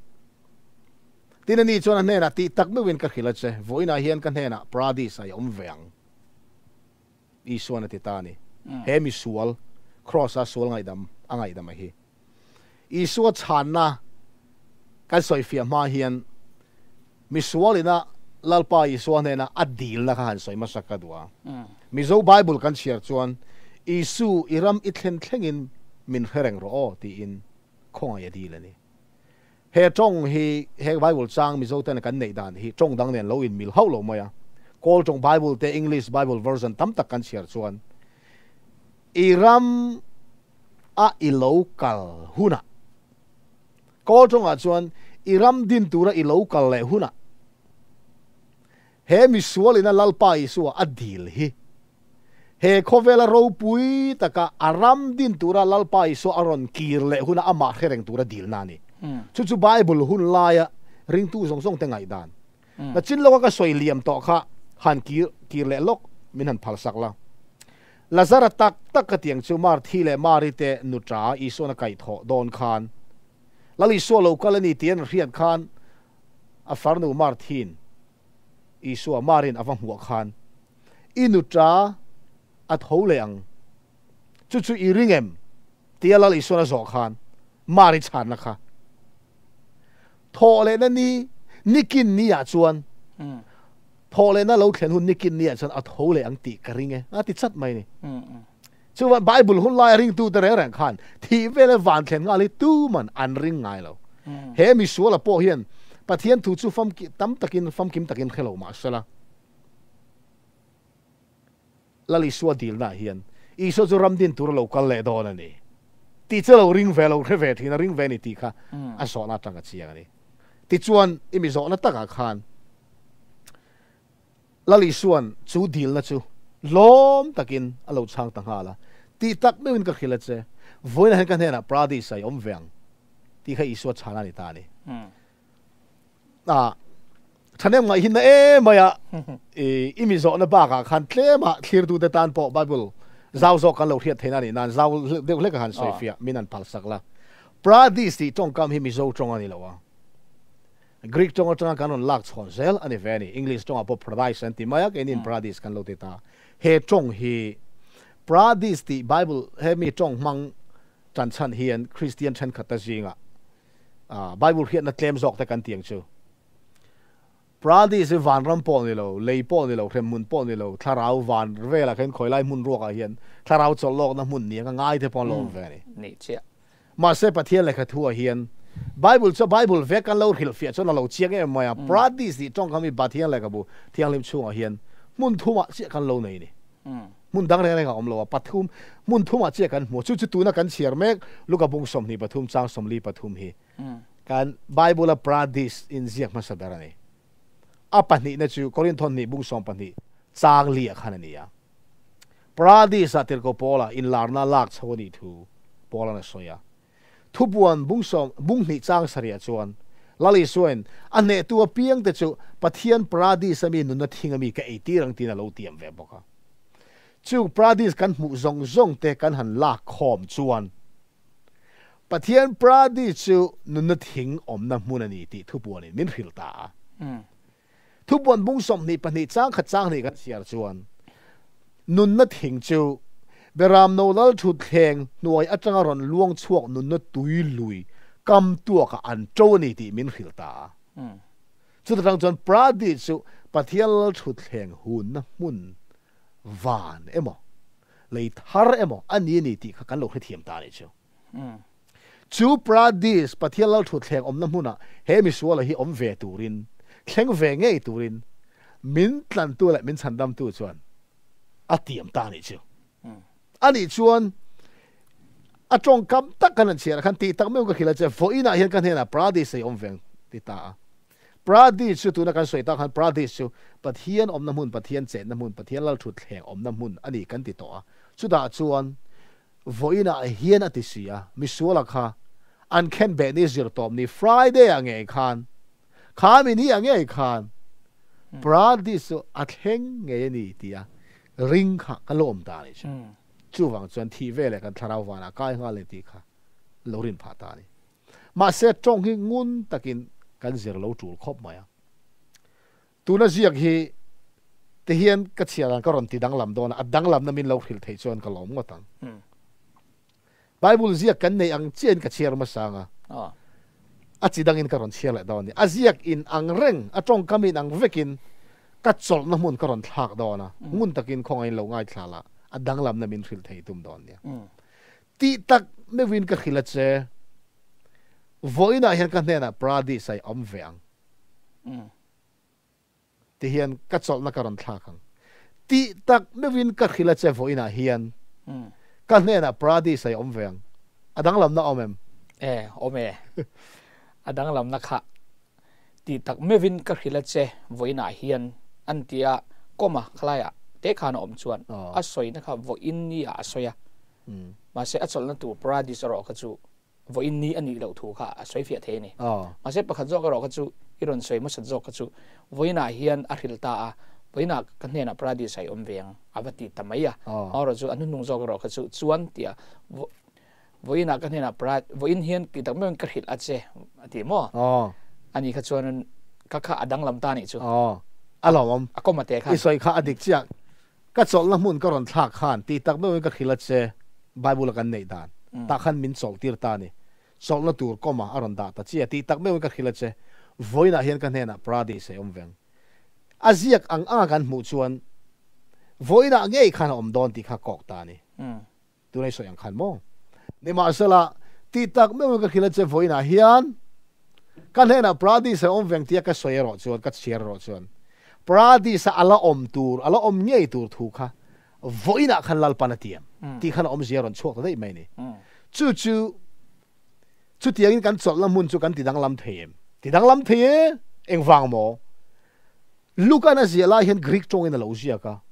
Tin ani chuan a hnenah tih tak meuhin ka hrilh a che, vawiinah hian ka hnenah Paradis ah i awm ve ang. Isuan a ti ta a ni. He misual, Kraws-a sual ngaihdam a ngaihdam a hi. Isua chhanna kan sawifiah hma hian misualina Lalpa Isua hnena a dilna kha han sawi hmasa ka duh a. Mizo Bible kan chhiar chuan, Isu, i ram i thlen thlengin min hre reng rawh aw, tiin khawngaih a dil a ni. He tawng hi, he Bible chang Mizo ten kan neih dan hi tawng dang nen lo inmil hauh lo mai a. Kawl tawng Bible te English Bible version tam tak kan chhiar chuan, I ram a i lo kal hunah, Kawl tawngah chuan i ram din tura i lo kal leh hunah, he misualina Lalpa Isua a dil hi, He khawvela ropui taka a ram din tura Lalpa Isua a rawn kir leh huna amah hre reng tura dilna a ni. Chu chu Bible hun laia ringtu zawng zawng te ngaihdan. Nachin lawka ka sawi liam tawh kha han kir kir leh lawk min han phalsak la. Lazara tak tak ka tiang chu Marthi leh Mari te nuṭa Isuan a kaihthawh dawn khan Lal Isua lo kal a ni tih an hriat khan a farnu Marthi'n Isua Marin a va hmuah khan I nuṭa a tho leh ang. Chu chu i ring em? Tia Lal Isuan a zawh khan Mari chhanna kha thawh lehna ni, nikin ni ah chuan thawh lehna lo thlen hun nikin ni ah chuan a tho leh ang tih ka ring e a ti chat mai ni. Chuvan Bible hun laia ringtute reng reng khan thih vele van thlen nghal hi tuman an ring ngai lo. He misuala pawh hian Pathian thu chu famki tam takin famkim takin hre lo mah sela. Lal Isua dilnaah hian Isua chu ram din tur a lo kal leh dawn a ni tih chu a lo ring ve lo, hre ve thin a ring ve a ni tih kha a zawhna atang a chiang a ni. Tichuan i mi zawhna takah khan Lal Isua'n chu dilna chu hlawm takin a lo chhang ta nghal a, Tih tak meuhin ka hrilh a che, vawiinah hian ka hnenah Paradis-ah i awm ve ang tih kha Isua chhana a ni ta a ni. A thahnem ngaihinna em mai a, i mi zawhna bakah khan tlema thlirtute tan pawh Bible zau zawk kan lo hriat theihna a nih nan zau deuh hlek a han sawifiah min han phalsak la. Paradis tih tawngkam hi Mizo tawng a ni lo a. Greek tawng atanga kan rawn lak chhawn zel a ni ve a ni. English tawngah pawh paradise an ti mai a, keiniin paradis kan lo ti ta. He tawng hi paradis tih Bible he mi tawng hmang tan chhan hian Kristian thenkhatta zingah Bible hriatna tlem zawk te kan ti ang chu. Paradis hi vanram pawh ni lo, lei pawh ni lo, hremhmun pawh ni lo, thlarau van velah khan khawi lai hmun ruakah hian thlarau chawlh lawkna hmun ni anga ngai te pawh an lo awm ve a ni. Nih chiah. Mahse Pathian lehkha thuah hian Bible chu Bible vek kan lo hrilhfiah chuan a lo chiang em mai a, Paradis tih tawngkam hi Pathian lehkhabu thianghlim chhungah hian hmun thumah chiah kan lo nei a ni. Hmun dang reng reng a awm lo a, pathum hmun thumah chiah kan hmu a, chu chu tuna kan chhiar mek Luka bung 23 chang 43 hi kan Bible-a Paradis inziak hmasa ber a ni. A pahnihna chu Korinthon hnih bung 12 chang liah khan a ni a. Paradis-ah tirhkoh Paula inlarna lak chho a nih thu Paula'n a sawi a. Thupuan bung sawm bung hnih chang sarihah chuan Lal Isuain a hnehtu apiangte chu Pathian Paradis-a mi nunna thing a mi ka eitir ang tiin a lo tiam ve bawk a. Chung Paradis kan hmuh zawng zawngte kan han lak khawm chuan Pathian Paradis chu nunna thing awmna hmun a ni tih thupuanin min hrilh ta a. Thupuan bung 22 chang khat chang hnih kan chhiar chuan, Nunna thing chu Beram no lal thut thleng hnuai atanga rawn luang chhuak nunna tui lui kam tuakah an to a ni tih min hrilh ta a. Chuta tang chuan Paradis chu Pathian lal thut thleng hunna hmun van emaw, lei thar emaw a ni a ni tih kha kan lo hrethiam ta a nih chu. Chu Paradis, Pathian lalthutthleng awmna hmunah he misuala hi awm ve turin, thleng ve ngei turin min tlantu leh min chhandamtu chuan a tiam ta a nih chu. A nih chuan a tawngkam tak kan han chhiar ah khan tih tak meuh ka hrilh a che, vawiinah hian ka hnenah Paradis ei awm ve ang ti ta a. Paradis chu tuna kan sawi tak khan Paradis chu Pathian awmna hmun, Pathian chenna hmun, Pathian lalthutthleng awmna hmun a ni kan ti tawh a. Chutah chuan Vawiinah hian a ti si a, misuala kha an khen beh ni zir tawp ni Friday ah ngei khan, kha mi ni ah ngei khan Paradis chu a thleng ngei a ni ti a ring kha ka lo awm ta a ni chu. Chuvang chuan thih veleh kan thlarau vanah kai nghal e tih kha lo rin phah ta a ni. Mahse tawng hi ngun takin kan zir lo tul khawp mai a. Tuna ziak hi ti hian ka chhiar ang ka rawn ti danglam dawn a, a danglamna min lo hrilh theih chuan ka lawm ngawt ang. Bible ziak kan nei ang chiahin ka chhiar hmasa ang a, a chi dangin ka rawn chhiar leh dawn a ni. A ziak in ang reng, a tawngkam in ang vekin ka chawlhna hmun ka rawn thlak dawn a, ngun takin khawngaihin lo ngaithla la, a danglamna min hrilh thei tum dawn nia. Tih tak meuhin ka hrilh a che, vawiinah hian ka hnenah Paradis ah i awm ve ang. Ti hian ka chawlhna ka rawn thlak ang. Tih tak meuhin ka hrilh a che vawiinah hian ka hnenah Paradis ah i awm ve ang. A danglamna awm em? E, awm e. A danglamna kha tih tak meuhin ka hrilh a che vawiinah hian an ti a, comma khalaiah te khan a awm chuan a sawina kha vawiin ni ah a sawi a. Mahse a chawlhna tur Paradis erawh kha chu vawiin ni a nih loh thu kha a sawi fiah thei a ni. Mahse pakhat zawk erawh kha chu i rawn sawi hmasat zawk kha chu vawiinah hian a hrilh ta a, vawiinah ka hnenah Paradis ah i awm ve ang a va ti ta mai a. Amaherawh chu a hnuhnung zawk erawh kha chu chuan tia vawiinah ka hnenah vawiin hian ti tak meuhin ka hrilh a che a ti maw? Ani kha chuan ka kha a danglam ta a nih chu. A lawmawm. A kawm a te khan. I sawi kha a dik chiah. Ka chawlhna hmun ka rawn thlak khan tih tak meuhin ka hrilh a che, Bible-a kan neih dan tah khan min chawlh tir ta a ni. Chawlhna tur kawma a rawn dah ta chiah tih tak meuhin ka hrilh a che, vawiinah hian ka hnenah Paradis ei awm veng. A ziak ang anga kan hmuh chuan vawiinah ngei khan a awm dawn tih kha kawk ta a ni. Tunah i sawi ang khan maw? Nimahsela, tih tak meuhin ka hrilh a che, vawiinah hian. Ka hnenah Paradis a awm veng tia ka sawi erawh chuan, ka chhiar erawh chuan, Paradis a ala awm tur, ala awm ngei tur thu kha vawiinah khan Lalpan a tiam tih khan a awmzia a rawn chhuak ta daih mai a ni. Chu chu chutiangin kan chawlhna hmun chu kan tidanglam thei em? Tidanglam thei e! Engvang maw? Luka'n a ziah lai hian Greek tawngin a lo ziak a,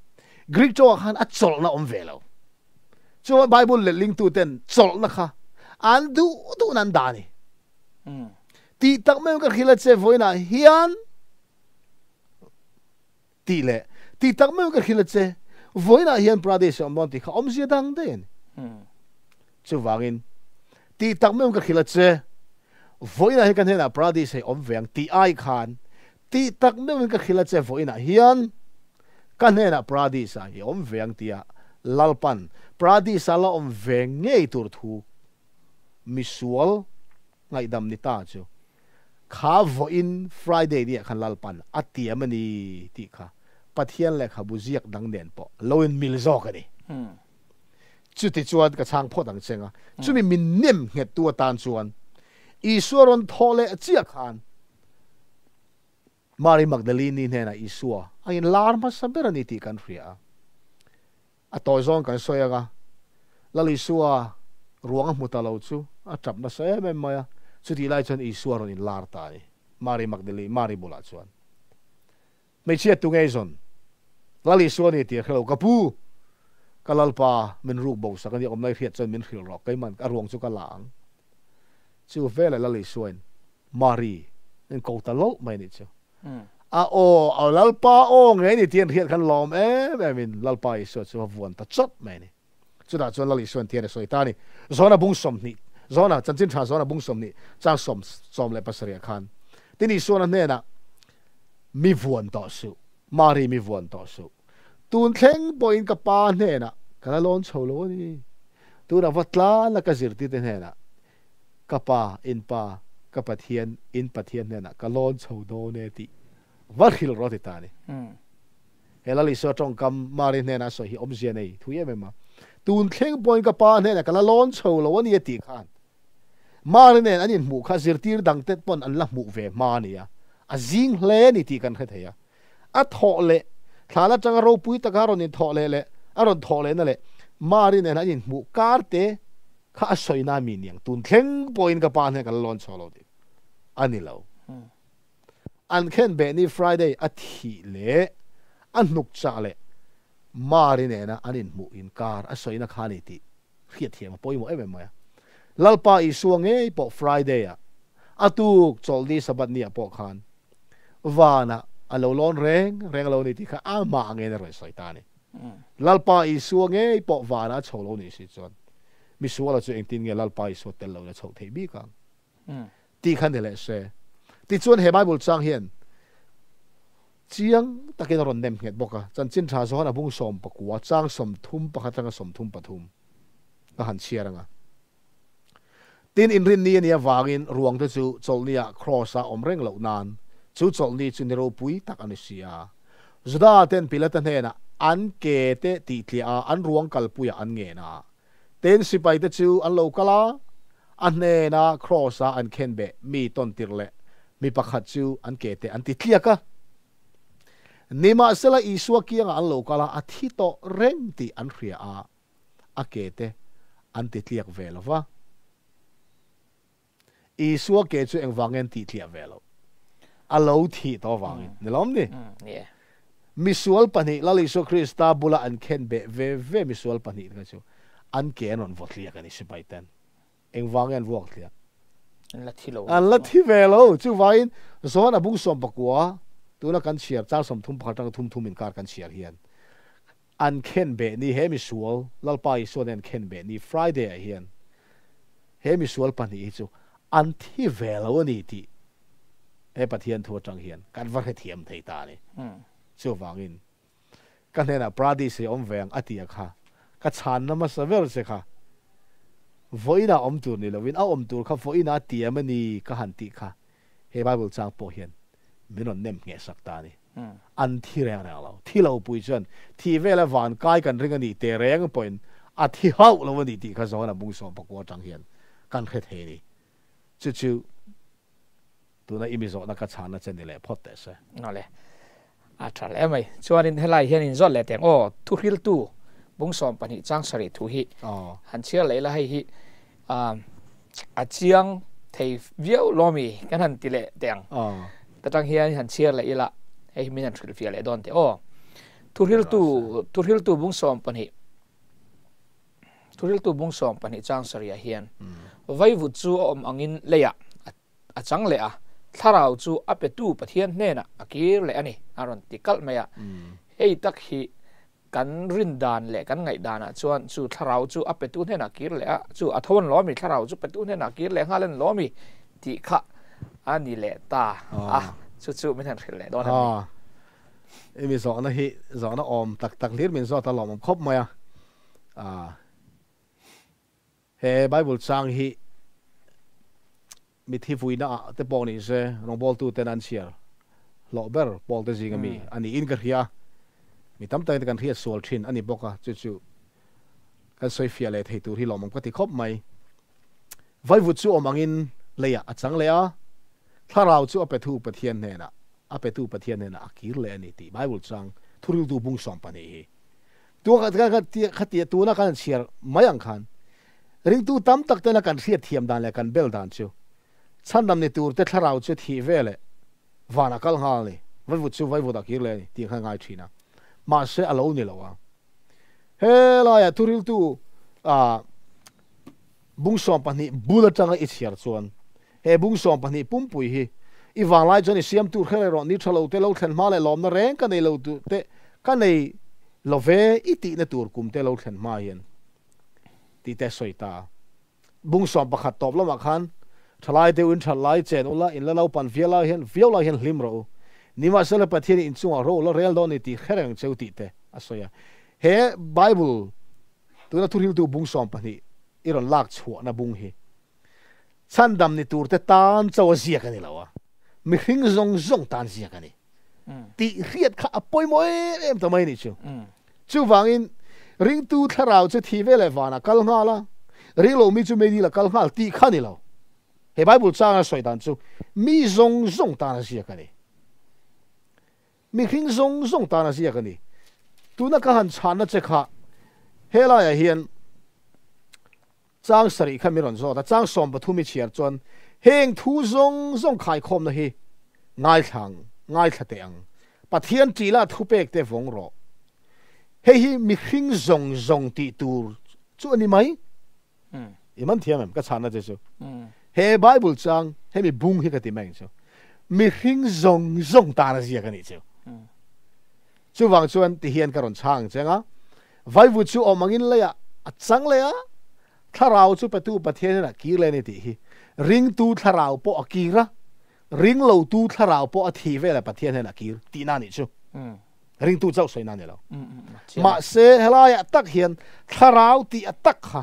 Greek tawngah khan a chawlhna awm ve lo. Chuan Bible letlingtuten chawlhna kha an duh duhna an dah a ni. Tih tak mai ka hrilh a che vawiinah hian tih leh tih tak mai ka hrilh a che vawiinah hian Pradesh a awm dawn tih kha awmzia dang daih a ni. Chuvangin tih tak mai ka hrilh a che vawiinah hian ka hnenah Pradesh hei awm ve ang tih ai khan tih tak meuhin ka hrilh a che vawiinah hian ka hnenah Paradis ah i awm ve ang tia Lalpan Paradis ah la awm ve ngei tur thu misual ngaihdam ni ta chu kha vawiin Friday ni ah khan Lalpan a tiam a ni tih kha Pathian lehkhabu ziak dang nen pawh lo in mil zawk a ni. Chuti chuan ka chhang phawt ang cheng a, chumi min nem nghet tu atan chuan Isua rawn thawh leh chiah khan Mary Magdalene-i hnenah Isua a inlar hmasa ber a ni tih kan hria a. A tawi zawng kan sawi ang a, Lal Isua ruang a hmu ta lo chu a tap nasa em em mai a, chutih lai chuan Isua rawn inlar ta a ni, Mary Magdalene, Mary bulah chuan. Hmeichhia tu ngei zawn? Lal Isua a ni tih a hre lo, Ka pu, ka Lalpa min ruk bo sak a ni, awmna i hriat chuan min hrilh rawh, keiman a ruang chu ka la ang. Chu veleh Lal Isuain Mari in ko ta lawlh mai a nih chu. A aw, a Lalpa aw ngei a ni tih an hriat khan lawm em em in Lalpa Isua chu a vuan ta chawt mai a ni. Chutah chuan Lal Isuain thian a sawi ta a ni. Zona bung 20, Zona, chanchin tha Zona bung 20, chang sawm, 17 ah khan Tin Isuan a hnenah, Mi vuan tawh suh, Mari mi vuan tawh suh. Tun thleng pawhin ka pa hnenah ka la lawn chho lo a ni. Tunah va tlan a ka zirtirte hnenah ka pa, in pa, ka Pathian, in Pathian hnenah ka lawn chho dawn e tih va hrilh rawh a ti ta a ni. He Lal Isua tawngkam Mari hnenah a sawi hi awmzia nei thui em em a. Tun thleng pawhin ka pa hnenah ka la lawn chho lo a ni a tih khan Mari nen an inhmuh kha zirtir dangte pawn an la hmuh ve hma a ni a, a zing hle a ni tih kan hre thei a. A thawh leh thlan atanga ropui taka a rawn inthawh leh leh a rawn thawh lehna leh Mari nen an inhmuh kar te kha a sawi na mi niang tun thleng pawhin ka pa hnenah ka la lawn chho lo tih a ni lo. An khen beh ni Friday a thih leh a hnuk chah leh Mari nena an inhmuh inkar a sawina kha a ni tih hriatthiam a pawimawh em em mai a. Lalpa Isua ngei pawh Friday ah a tuk chawlhni Sabbath ni ah pawh khan vanah a lo lawn reng reng lo ni tih kha amah ngeiin a rawn sawi ta a ni. Lalpa Isua ngei pawh vanah a chho lo nih si chuan misuala chu engtin nge Lalpa Isua tel loin a chhoh theih bik ang tih kha ni leh se. Tichuan he Bible chang hian Chiang takin a rawn nem nghet bawk a, chanchin tha zawn a bung 19 chang 31 atanga 33 ka han chhiar ang a. Tin, inrinni a nih avangin ruangte chu chawlhniah Kraws-a awm reng loh nan chu chawlhni chu ni ropui tak a ni si a. Juda ten Pilata hnenah an ke te tihtliah a, an ruang kalpuiah an ngen a. Tin, sipaite chu an lo kal a, a hnena Kraws-a an khenbeh mi tawntir leh mi pakhat chu an ke te an ti tliak a. Nimahsela Isua kiangah an lo kal a, a thi tawh reng tih an hria a, a ke te an ti tliak ve lo va. Isua ke chu engvang nge an tih tliah ve loh? A lo thih tawh avangin, ni lawm ni? Misual pahnih, Lal Isua Krista bula an khen beh ve ve misual pahnih te kha chu an ke an rawn vaw tliak a ni sipai ten. Engvang nge an vuak tliak? An la thi lo. An la thi ve lo. Chuvangin John a bung 19, tuna kan chhiar chang 31 atanga thum thum inkar kan chhiar hian an khen beh ni he misual Lalpa Isua nen khen beh ni Friday ah hian he misual pahnih hi chu an thi ve lo a ni tih he Pathian thu atang hian kan va hrethiam thei ta a ni. Chuvangin Ka hnenah Paradis hi awm ve ang a ti a kha ka chhanna hmasa ber che kha vawiinah awm tur ni lovin a awm tur kha vawiinah a tiam a ni ka han tih kha he Bible chang pawh hian min rawn nem ngheh sak ta a ni. An thi reng reng lo. Thi lo pui chuan thih vela van kai kan ring a nih teh reng pawhin a thi hauh lo a ni tih kha Johana bung 19 atang hian kan hre thei a ni. Chu chu. Tuna i mi zawhna ka chhana che ni leh phawt teh se. Awle. A tha hle mai. Chuanin helai hian in zawt leh teng aw, thuhriltu bung 12 chang sarih thu hi han chhiar leh ila hei hi a chiang thei viau lawmi kan han ti leh teng. Ta tang hian han chhiar leh ila hei hi min han hrilhfiah leh dawn teh aw. Thuhriltu thuhriltu bung 12 thuhriltu bung 12 chang sarih ah hian vaivut chu a awm angin leiah a chang leh a, thlarau chu a petu Pathian hnenah a kir leh a ni, a rawn ti kalh mai a. Hei tak hi kan rin dan leh kan ngaih danah chuan chu thlarau chu a petu hnenah a kir leh a, chu a tho an lawm i, thlarau chu petu hnenah a kir leh nghal an lawm i tih kha a ni leh ta a, chu chu min han hrilh leh dawn a ni. I mi zawhna hi zawhna awm tak tak hlir min zawt a lawmawm khawp mai a. He Bible chang hi mithi vuina ah te pawh ni se rawngbawltu ten an chhiar hlawh ber pawl te zinga mi a niin ka hria a, mi tam takin kan hriat sual thin a ni bawk a, chu chu kan sawi fiah leh thei tur hi lawmawm ka ti khawp mai. Vaivut chu awm angin leiah a chang leh a, thlarau chu a pethu Pathian hnenah a petu Pathian hnenah a kir leh a ni tih Bible chang thuriltu bung 12 hi Khatia tuna kan chhiar mai ang khan ringtu tam tak tena kan hriat thiam dan leh kan bel dan chu chhandam ni tur te thlarau chu thih ve leh vanah kal nghal a ni, vaivut chu vaivut ah kir leh a ni tih khan ngai thin a, mahse a lo ni lo a. Helaiah thuriltu bung 12 bul atanga i chhiar chuan he bung 12 pumpui hi i vanglai chuan i siam tur kher erawh ni tha lo te lo thlen hma leh lawmna reng ka nei lo tur te ka nei lo ve i tihna tur kum te lo thlen hma hian tih te sawi ta. Bung 11 tawp lamah khan thalai deuhin thalai chen ula in la naupan viau lai hian viau lai hian hlim rawh u. Nimahsela Pathian in inchungah ro ula rel dawn ni tih hre reng cheu tih te a sawi a. He Bible tuna thuhriltu bung 12 i rawn lak chhuahna bung hi chhandam ni tur te tan chauh a ziak a ni lo a, mihring zawng zawng tan ziak a ni tih hriat kha a pawimawh em em ta mai a nih chu. Chuvangin ringtu thlarau chu thi ve leh vanah kal nghal a, ring lo mi chu meidil a kal nghal tih kha a ni lo. He Bible changa sawi dan chu mi zawng zawng tan a ziak a ni. Mihring zawng zawng tan a ziak a ni. Tuna ka han chhanna che kha helaiah hian chang sarih kha min rawn zawt a, chang 13 i chhiar chuan heng thu zawng zawng khaikhawmna hi ngaithla ang, ngaithla teh ang. Pathian ṭihlah thupek te vawng rawh. Hei hi mihring zawng zawng tih tur chu a ni mai. I man thiam em ka chhanna che chu. He Bible chang hemi bung hi ka ti mai ang chu. Mihring zawng zawng tan a ziak a nih chu. Chuvang chuan ti hian ka rawn chhang ang che anga vaivut chu awm angin leiah a chang leh a, thlarau chu petu Pathian hian a kir leh a ni tih hi. Ringtu thlarau pawh a kir a, ringlotu thlarau pawh a thih velah Pathian hian a kir tihna a nih chu. Ringtu chauh sawi na ni lo. Mahse helaiah tak hian thlarau tih a tak kha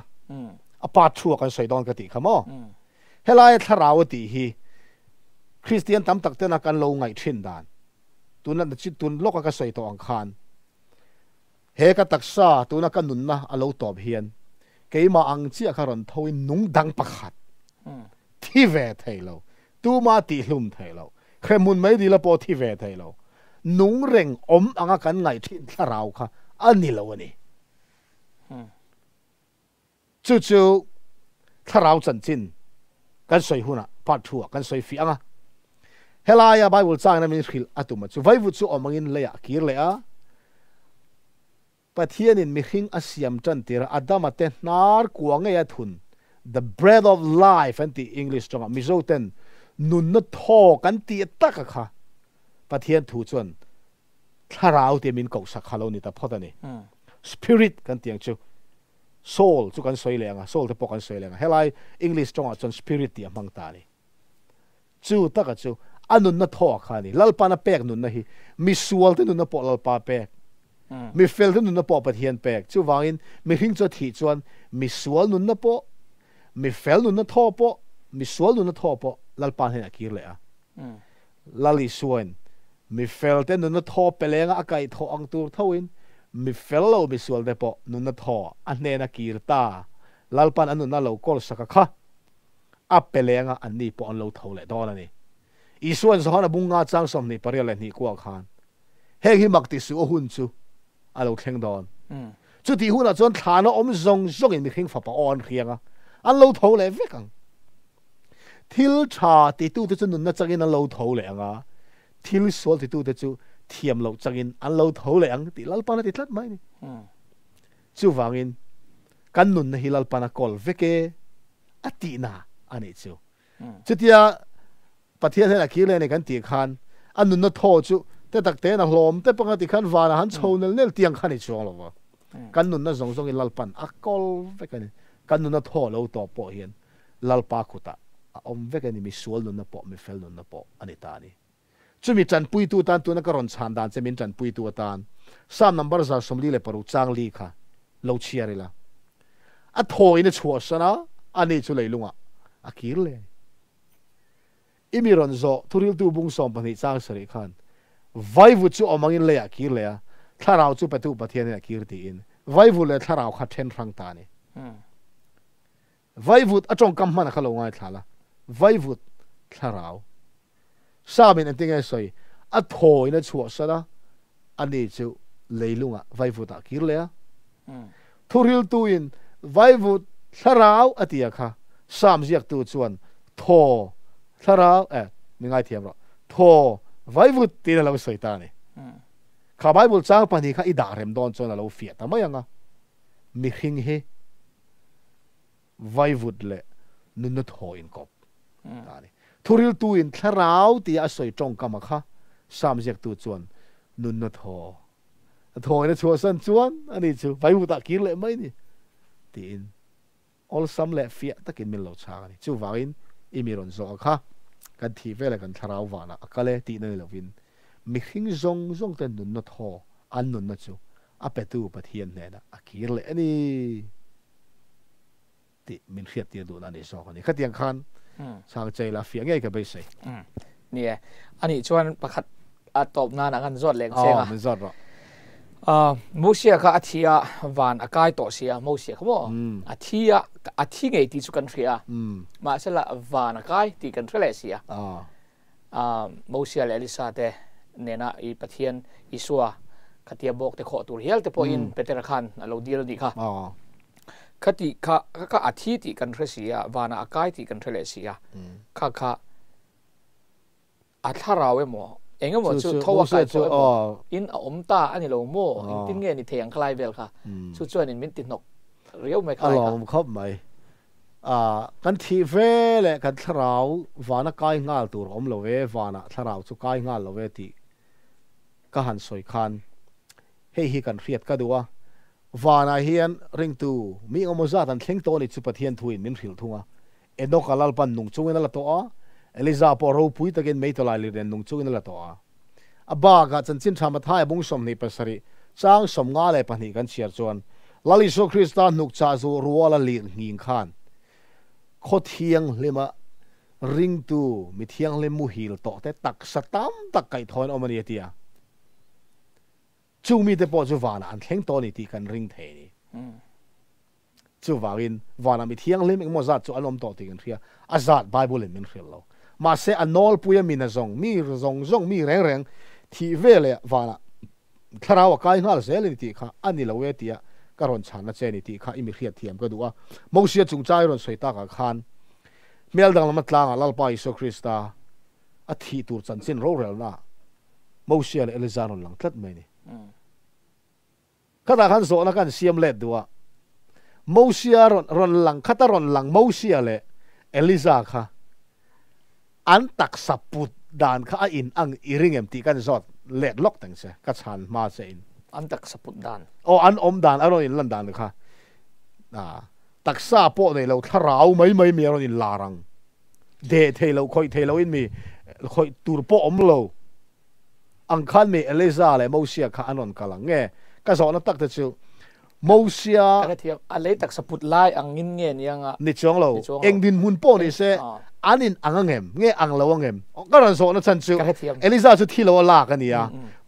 a pa thu a kan sawi dawn ka tih kha maw. Helaia thlarau a tih hi Kristian tam tak tena kan lo ngaih thin dan tuna tun lawka ka sawi tawh ang khan he ka taksa tuna ka nunna a lo tawp hian keimah ang chiah kha rawn thoin nung dang pakhat thi ve thei lo tuma tih hlum thei lo hremhmun mai dila pawh thi ve thei lo nung reng awm anga kan ngaih thin thlarau kha a ni lo a ni. Chu chu thlarau chanchin kan sawi hunah part 2 ah kan sawi fiah anga. Helaia Bible changin min hrilh a tum a chu vaivut chu awm angin leiah a kir leh a. Pathianin mihring a siam tan tir a Adama te hnar kua ngei a thun the bread of life an tih English tawngah Mizo ten nunna thaw kan tih tak a kha Pathian thu chuan thlarau te min koh sak kha lo ni ta phawt a ni. Spirit kan tih ang chu soul chu kan sawi leh anga soul te pawh kan sawi leh anga helai English tawngah chuan spirit tih a hmang ta a ni. Chu taka chu a nunna thaw a kha a ni. Lalpana pek nunna hi mi sual te nunna pawh Lalpa pek. Mi fel te nunna pawh Pathian pek. Chuvangin mihring chu a thih chuan mi sual nunna pawh, mi fel nunna thaw pawh, mi sual nunna thaw pawh Lalpa hnenah a kir leh a. Lal Isuain mi fel te nunna thaw pe lenga a kaih thawh ang tur thoin mi fel lo mi sual te pawh nunna thaw a hnena kir ta. Lalpan a nunna lo kawl sak a kha a pe lenga an ni pawh an lo tho leh dawn a ni. Isuan Johana bunga chang 28 kwa khan heng hi mak ti su hun chu alo thleng don chu ti huna chuan thlana om zong zong in mi khing fa pa on khianga an lo tho le vekang thil tha ti tu te chu nun na changin an lo tho le anga thil sol ti tu te chu thiam lo changin an lo tho le ang ti lalpana ti tlat mai ni chu wangin kan nun na hi lalpana kol veke ati na ani chu chutia pathian hena ki le ne kan ti khan an nun na tho chu te tak te na hlom te panga ti khan wana han chho nel nel tiang khan i chuang lo kan nun na zong zong in lalpan a kol vekani kan nun na tho lo to po hian lalpa khuta a om vekani mi sual nun na po mi fel nun na po ani ta ni chumi chan pui tu tan tu na ka ron chan dan che min chan pui tu tan sam number za somli le paru chang li kha lo chiarila a thoi na chhuwa sana ani chu leilunga a kir le imi ron zo thuril tu bung som pani chang sari khan vai vu chu omangin le a kir le a thlarau chu patu pathian a kir ti in vai vu le thlarau kha then rang ta ni vai vut atong kam mana kha lo ngai thala vai vut thlarau samin an tingai soi a thoi na chhuwa sana ani chu leilunga vai vut a kir le a thuril tu in vai vut thlarau atia kha sam ziak tu chuan tho thlarau e mi ngai thiam ro tho vai vut ti na lo soi ta ni kha bible chang pani kha i da rem don chuan lo fia ta mai anga mi hing he vai vut le nun na tho in kop ta ni thuril tu in thlarau ti a soi tong kama kha sam ziak tu chuan nun na tho tho na chua san chuan ani chu vai vut a kir le mai ni ti in all sam le fia takin min lo chang ani chu wangin imiron zo kha kan thi vele kan thlarau wana akale ti na lovin mi hing zong zong ten nun na tho an nun na chu a petu pathian ne na akir le ani ti min hriat tir du na ni so ani khatiang khan chang cheila fia nge ka beisei nie ani chuan pakhat a top na na kan zot leng chenga min zot ro Mosia kha athia van akai to sia Mosia kho athia athi ngei ti chu kan thria ma sela van akai ti kan threle sia Mosia le Elisa te nena i pathian Isua khatia bok te kho tur hial te po in Peter khan alo dil di kha khati kha ka athi ti kan thre sia vana akai ti kan threle sia kha kha atharawe mo engemaw chu thowa kai chu in a om ta ani lo mo in tin nge ni theng khlai vel kha chu chuan in min ti nok riau mai khlai kha alom khop mai kan thi vele kan thlarau wana kai ngal tur om lo ve wana thlarau chu kai ngal lo ve ti ka han soi khan hei hi kan hriat ka duwa wana hian ring tu mi omoza tan thleng to ni chu pathian thuin min hril thunga enok alal pan nung chungin ala to a Eliza po ro pui takin meitolai li ren nung chungin la to a aba ga chanchin thama thai bung som ni pasari chang som nga le pani kan chiar chuan lali so Krista nuk cha zu ruala li nging khan kho thiang lema ring tu mi thiang le mu hil to te tak satam tak kai thon omani atia chu mi te po chu wana an thleng to ni ti kan ring the ni chu wangin wana mi thiang lem engmo zat chu anom to ti kan thria azat bible in min hril lo ma se anol puya mi na zong mi zong zong mi reng reng thi vele wana thlarau kai ngal zel ni ti kha ani lo we tia karon chan na che ni ti kha imi hriat thiam ka duwa Mosia chung chai ron soita ka khan mel dang lama tlanga lalpa Isu Krista a thi tur chan chin ro rel na Mosia le Eliza ron lang tlat mai ni khata khan zo na kan siam let duwa Mosia ron lang khata ron lang Mosia le Eliza kha an tak saput dan kha a in ang iringem ti kan zot let lok tang se ka chan ma se in an tak saput dan o an om dan aron in lan dan kha a taksa po nei lo tharau mai mai mi aron in larang de thei lo khoi thei lo in mi khoi tur po om lo ang khan mi Eliza le Mosia kha anon kalang nge ka zo na tak te chu Mosia ka thiam a le tak saput lai ang ngin nge nianga ni chong lo eng din mun po ni se anin angangem nge ang lo angem ka ran zo na chan chu Eliza chu thi lo la ka nia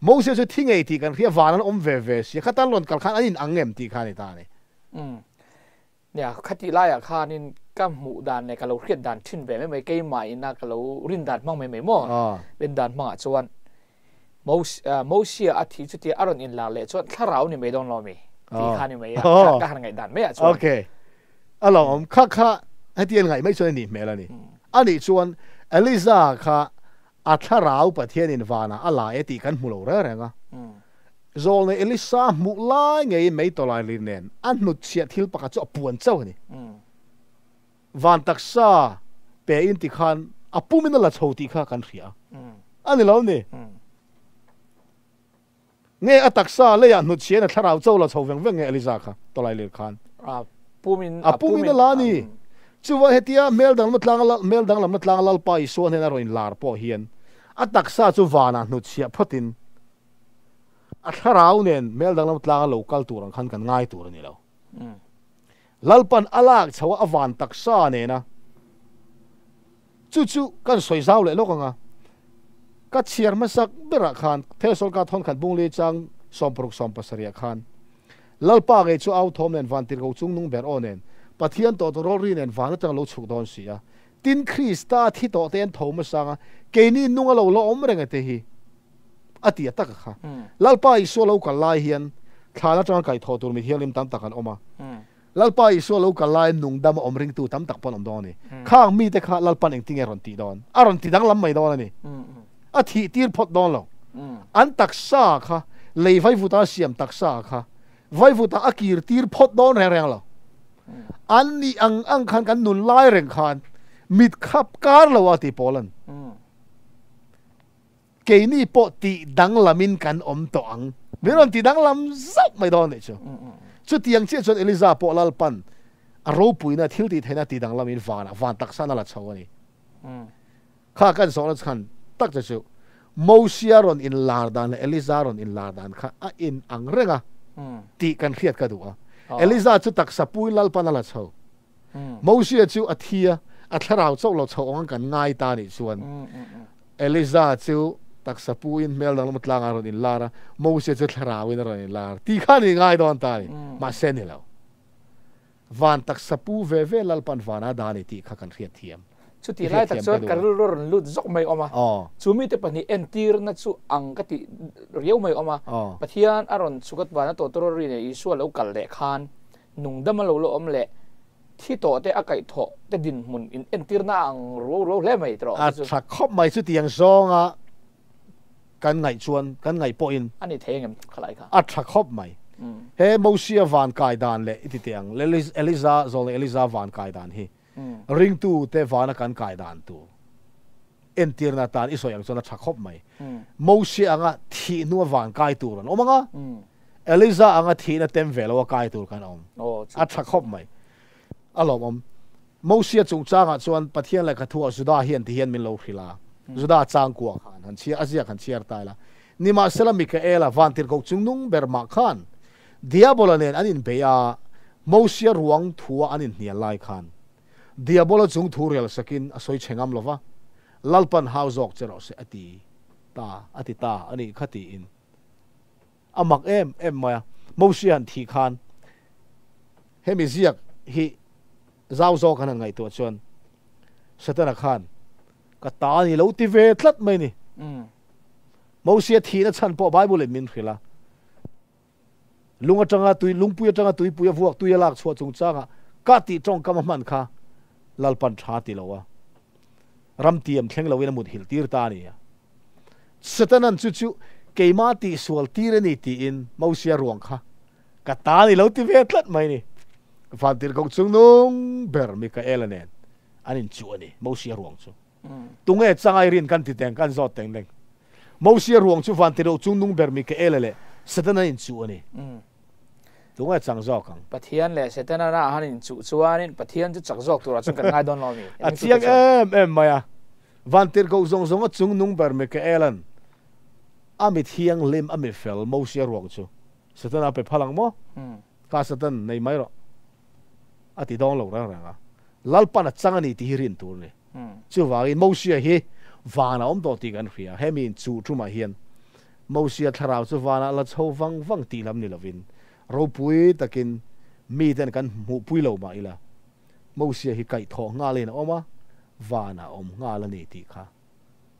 Mosia chu thi ngei ti kan ria wanan om ve ve si khatan lon kal khan anin angem ti khan ni ta ni ya khati la ya khanin Ka hmuh dan leh ka lo hriat dan thin ve mai mai, keimah ina ka lo rin dan hmang mai mai maw? Rin dan hmangah chuan Mosia a thih chutia a rawn inlar leh chuan thlarau ni mai dawn lo mi tih kha ni mai a, ka han ngaih dan mai ah chuan. Ok, a lo awm kha kha heti an ngaih mai chuan a nih hmel a ni. A nih chuan Eliza kha a thlarau Pathianin vanah a la e tih kan hmu lo reng reng a. Zawlnei Elisa hmuh lai ngeiin mei tawlai lir nen a hnutchhiah thil pakhat chu a puan chauh a ni. Van taksa pe in ti khan a pumin a la chho tih kha kan hria a ni lo ni. Nge a taksa leiah hnutchhiahin a thlarau cho la chho veng veng nge Elisa kha tawlai lir khan a pumin a pumin a la a ni. Chuva hetia hmel danglamna tlang hmel danglamna tlang Lalpa Isua hnena rawn inlar pawh hian a taksa chu vanah hnutchhiah phawtin A thlarau nen hmel danglam tlanga lo kal tur ang khan kan ngai tur a ni lo. Lalpan a lak chho a, a van taksa nena chu chu kan sawi zau leh lawk ang a. Ka chhiar hmasak berah khan Thesawlka thawnkhat bungli chang 60 70 ah khan Lalpa ngei chu au thawm nen van tirko chung nung ber aw nen Pathian tawh tawh rawlri nen van atang lo chhuk dawn si a. Tin Krista thi tawh te an tho hmasa ang a, keini nung a lo la awm reng a te hi. A ti a tak a kha. Lalpa Isua lo kal lai hian thlan atanga kaihthawh tur mithianghlim tam tak an awm a. Lalpa Isua lo kal laiin nungdam a awm ringtu tam tak pawh an awm dawn a ni. Khang mite kha Lalpan engtinge a rawn tih dawn? A rawn ti danglam mai dawn a ni. A thih tir phawt dawn lo. An taksa kha, lei vaivuta siam taksa kha, vaivuta a kir tir phawt dawn reng reng lo. An nih ang ang khan kan nun lai reng khan mit khap kar lo a ti pawl an. Keini pawh tih danglamin kan awm tawh ang. Min rawn ti danglam zauh mai dawn nih chu. Chutiang chiah chuan Eliza pawh Lalpan a ropuina thil tih theihna ti danglamin vanah van taksa na la chho a ni. Kha kan zawhna chhan tak che chu Mosia rawn inlar dan leh Eliza rawn inlar dan kha a in ang reng a tih kan hriat ka duh a. Eliza chu taksa puin Lalpan a la chho. Mosia chu a thi a, a thlarau chauh lo chho awng kan ngai ta nih chuan Eliza chu taksa puin hmel danglam tlangah a rawn inlar a, Mosia chu thlarauin a rawn inlar tih kha ni ngai dawn ta a ni. Mahse ni lo. Van taksa pu ve ve Lalpan vana dah a ni tih kha kan hriat thiam. Chutih lai tak chuan ka rilru rawn lut zawk mai awm a, chu mite pahnih entirna chu ang ka tih riau mai awm a, Pathian a rawn chhuk at vana tawtawrawr ri leh Isua lo kal leh khan Nungdam a lo la awm leh thi tawh te a kaih thawh te dinhmun in entirna a ang ruau ruau hle mai tawh A tha khawp mai chutiang zawnga kan ngaih chuan kan ngaih pawhin A ni thei engem khalai kha. A tha khawp mai. He Mosia van kai dan leh i ti teh ang Eliza zawlnei Eliza van kai dan hi ringtu te vana kan kai dan tur entirna atan i sawi ang chuan a tha khawp mai. Mosia anga thih hnua van kai tur an awm ang a, Eliza anga thihna tem ve lo a kai tur kan awm. A tha khawp mai. A lawmawm. Mosia chungchangah chuan Pathian lehkha thuah Juda hian ti hian min lo hrilh a. Juda changkua khan han chhiar, a ziak han chhiar ta ila. Nimahsela Mikaela, vantirhkoh chungnung ber mah khan Diabola nen an inbeih a, Mosia ruang thua an inhnial lai khan Diabola chung thu rel sakin a sawi chhe ngam lo va, Lalpan hau zawk che rawh se a ti ta, a ti ta a nih kha tiin. A mak em em mai a, Mosia han thih khan hemi ziak hi zau zawk an han ngaihtuah chuan Setana khan ka ta a ni lo ti ve tlat mai ni. Mosia thihna chhan pawh Bible in min hrilh a, lung atanga tui, lungpui atanga tuipui a vuak tui a lak chhuah chungchangah ka tih tawngkam a hman kha Lalpan tha ti lo a, ramtiam thleng loin a mut hilh tir ta a ni a. Satanan chu chu keimah tihsual tir a ni tiin Mosia ruang kha ka ta ni lo ti ve tlat mai ni. Vantirhkoh chungnung ber Mikaela nen an inchuh a ni Mosia ruang chu. Tunge changai rin kan ti teng kan zawt teng deng. Mosia ruang chu Vantirhkoh chungnung ber Mikaela leh Satana inchuh a ni. Tunge chang zawk ang? Pathian leh Setana ah han inchuh chuanin Pathian chu chak zawk turah chuan kan ngai dawn lo a mi? A chiang em em mai a. Vantirhkoh zawng zawnga chungnung ber Mikaela'n a mi thianghlim, a mi fel Mosia ruang chu Setana a pe phal ang maw? Kha Satan, nei mai rawh. A ti dawng lo reng reng a. Lalpan a chang a ni tih hi rin tur a ni. Chuvangin Mosia hi van a awm tawh tih kan hria. Hemi inchuh tumah hian Mosia thlarau chu vanah la chho vang vang tih lam ni lovin ropui takin miten kan hmuhpui lo mah ila. Mosia hi kaihthawh nghalin a awm a, vanah a awm nghal a ni tih kha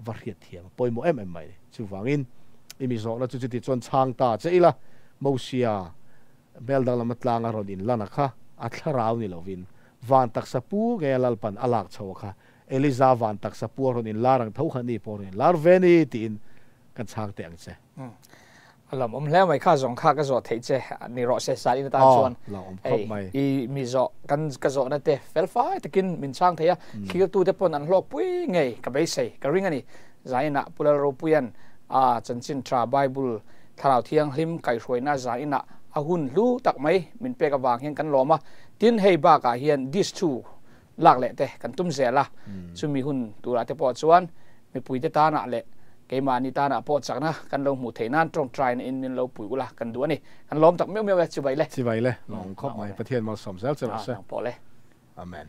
va hriat thiam a pawimawh em em mai ni. Chuvangin i mi zawhna chu chuti chuan chhang ta che ila, Mosia hmel danglam atlanga rawn inlana kha a thlarau ni lovin van taksa pu nge Lalpan a lak chho a kha Eliza van taksa pu a rawn inlar ang tho kha ni pawh a rawn inlar ve ni tiin kan chhang teh ang che. A lawmawm hle mai kha zawng kha ka zawh theih che ni rawh se Salin atan chuan hei i mi zawh kan ka zawhna te fel fai takin min chhang thei a thlir te pawn an hlawk pui ngei ka beisei ka ring a ni. Zainah Pu Lalropuian a chanchin tha Bible Thlarau Thianghlim kaihhruaina zainah a hun hlu tak mai min pek avang hian kan lawm a, tin hei bakah hian dish thu lak leh te kan tum zel a, chumi hun turah te pawh chuan mipuite tanah leh keimahni tanah pawh chakna kan lo hmuh theih nan tawngtaina in min lo pui ula kan duh a ni. Kan lawm tak meuh meuh e, chibai le. Chibai le, lawm khawp mai, Pathian malsawm zel che rawh se. Nang pawh le. Amen.